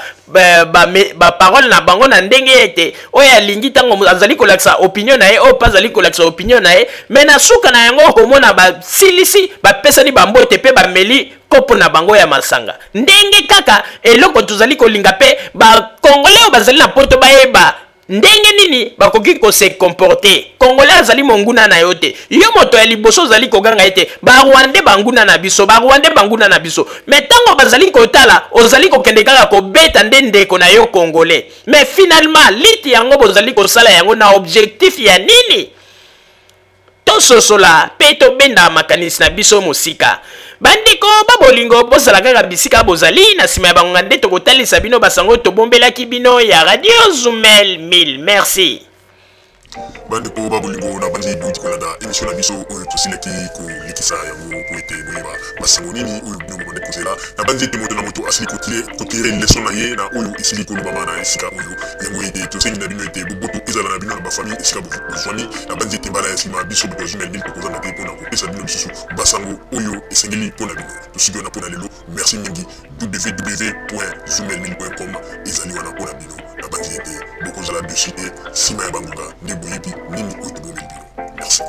baparole na bango, na ndenge ete oyo alingi ntango azali kolakisa opinion na ye, oyo mpe azali kolakisa opinion na ye. Mais na suka na yango, okomona basilisi, bapesani bambote mpe bameli kopo na bango ya masanga. Ndenge kaka eloko tozali kolinga mpe bakongole oyo bazali na poto bayeba ndenge nini bakoki kose comporter. Congolais azali monguna na yo te. Yo moto ya liboso ozali koganga ete Barwandais banguna na biso, Barwandais banguna na biso, mais ntango bazali kotala, ozali kokende kaka kobeta nde ndeko na yo congolais. Mais finalement, lutte yango bozali kosala yango na objectif ya nini? Tososola mpe tobenda makanisi na biso mosika. Bandeko babolingo, bozala kaka bisika bozali. Na nsima ya bangonga nde tokotalisa bino basango tobombelaki bino ya Radio Zumel 1000. Merci. Bandeko babolingo, na bandi bouti kolanda émission na biso oyo tosilaki kolekisa yango po ete boyeba basango nini oyo bino bobandi kozela. Na bandi ete moto na moto asili kotire leçon na ye na oyo esili kolobama na esika oyo. Yango ete tosengi na bino ete boboto ezala na bino na bafamille esika bozwami. Na bandi ete mbala ya nsima, biso bato ya Zumel 1000 tokozanga te mpona kopesa bino lisusu basango oyo esengeli mpo na bino. Tosuki wana mpo na lelo. Merci mingi. www.zumel1000.com ezali wana mpo na bino. Na bandi ete bokozala dessus te. Nsima ya bangonga nde boyebi nini oyo tobomeli bino. Merci.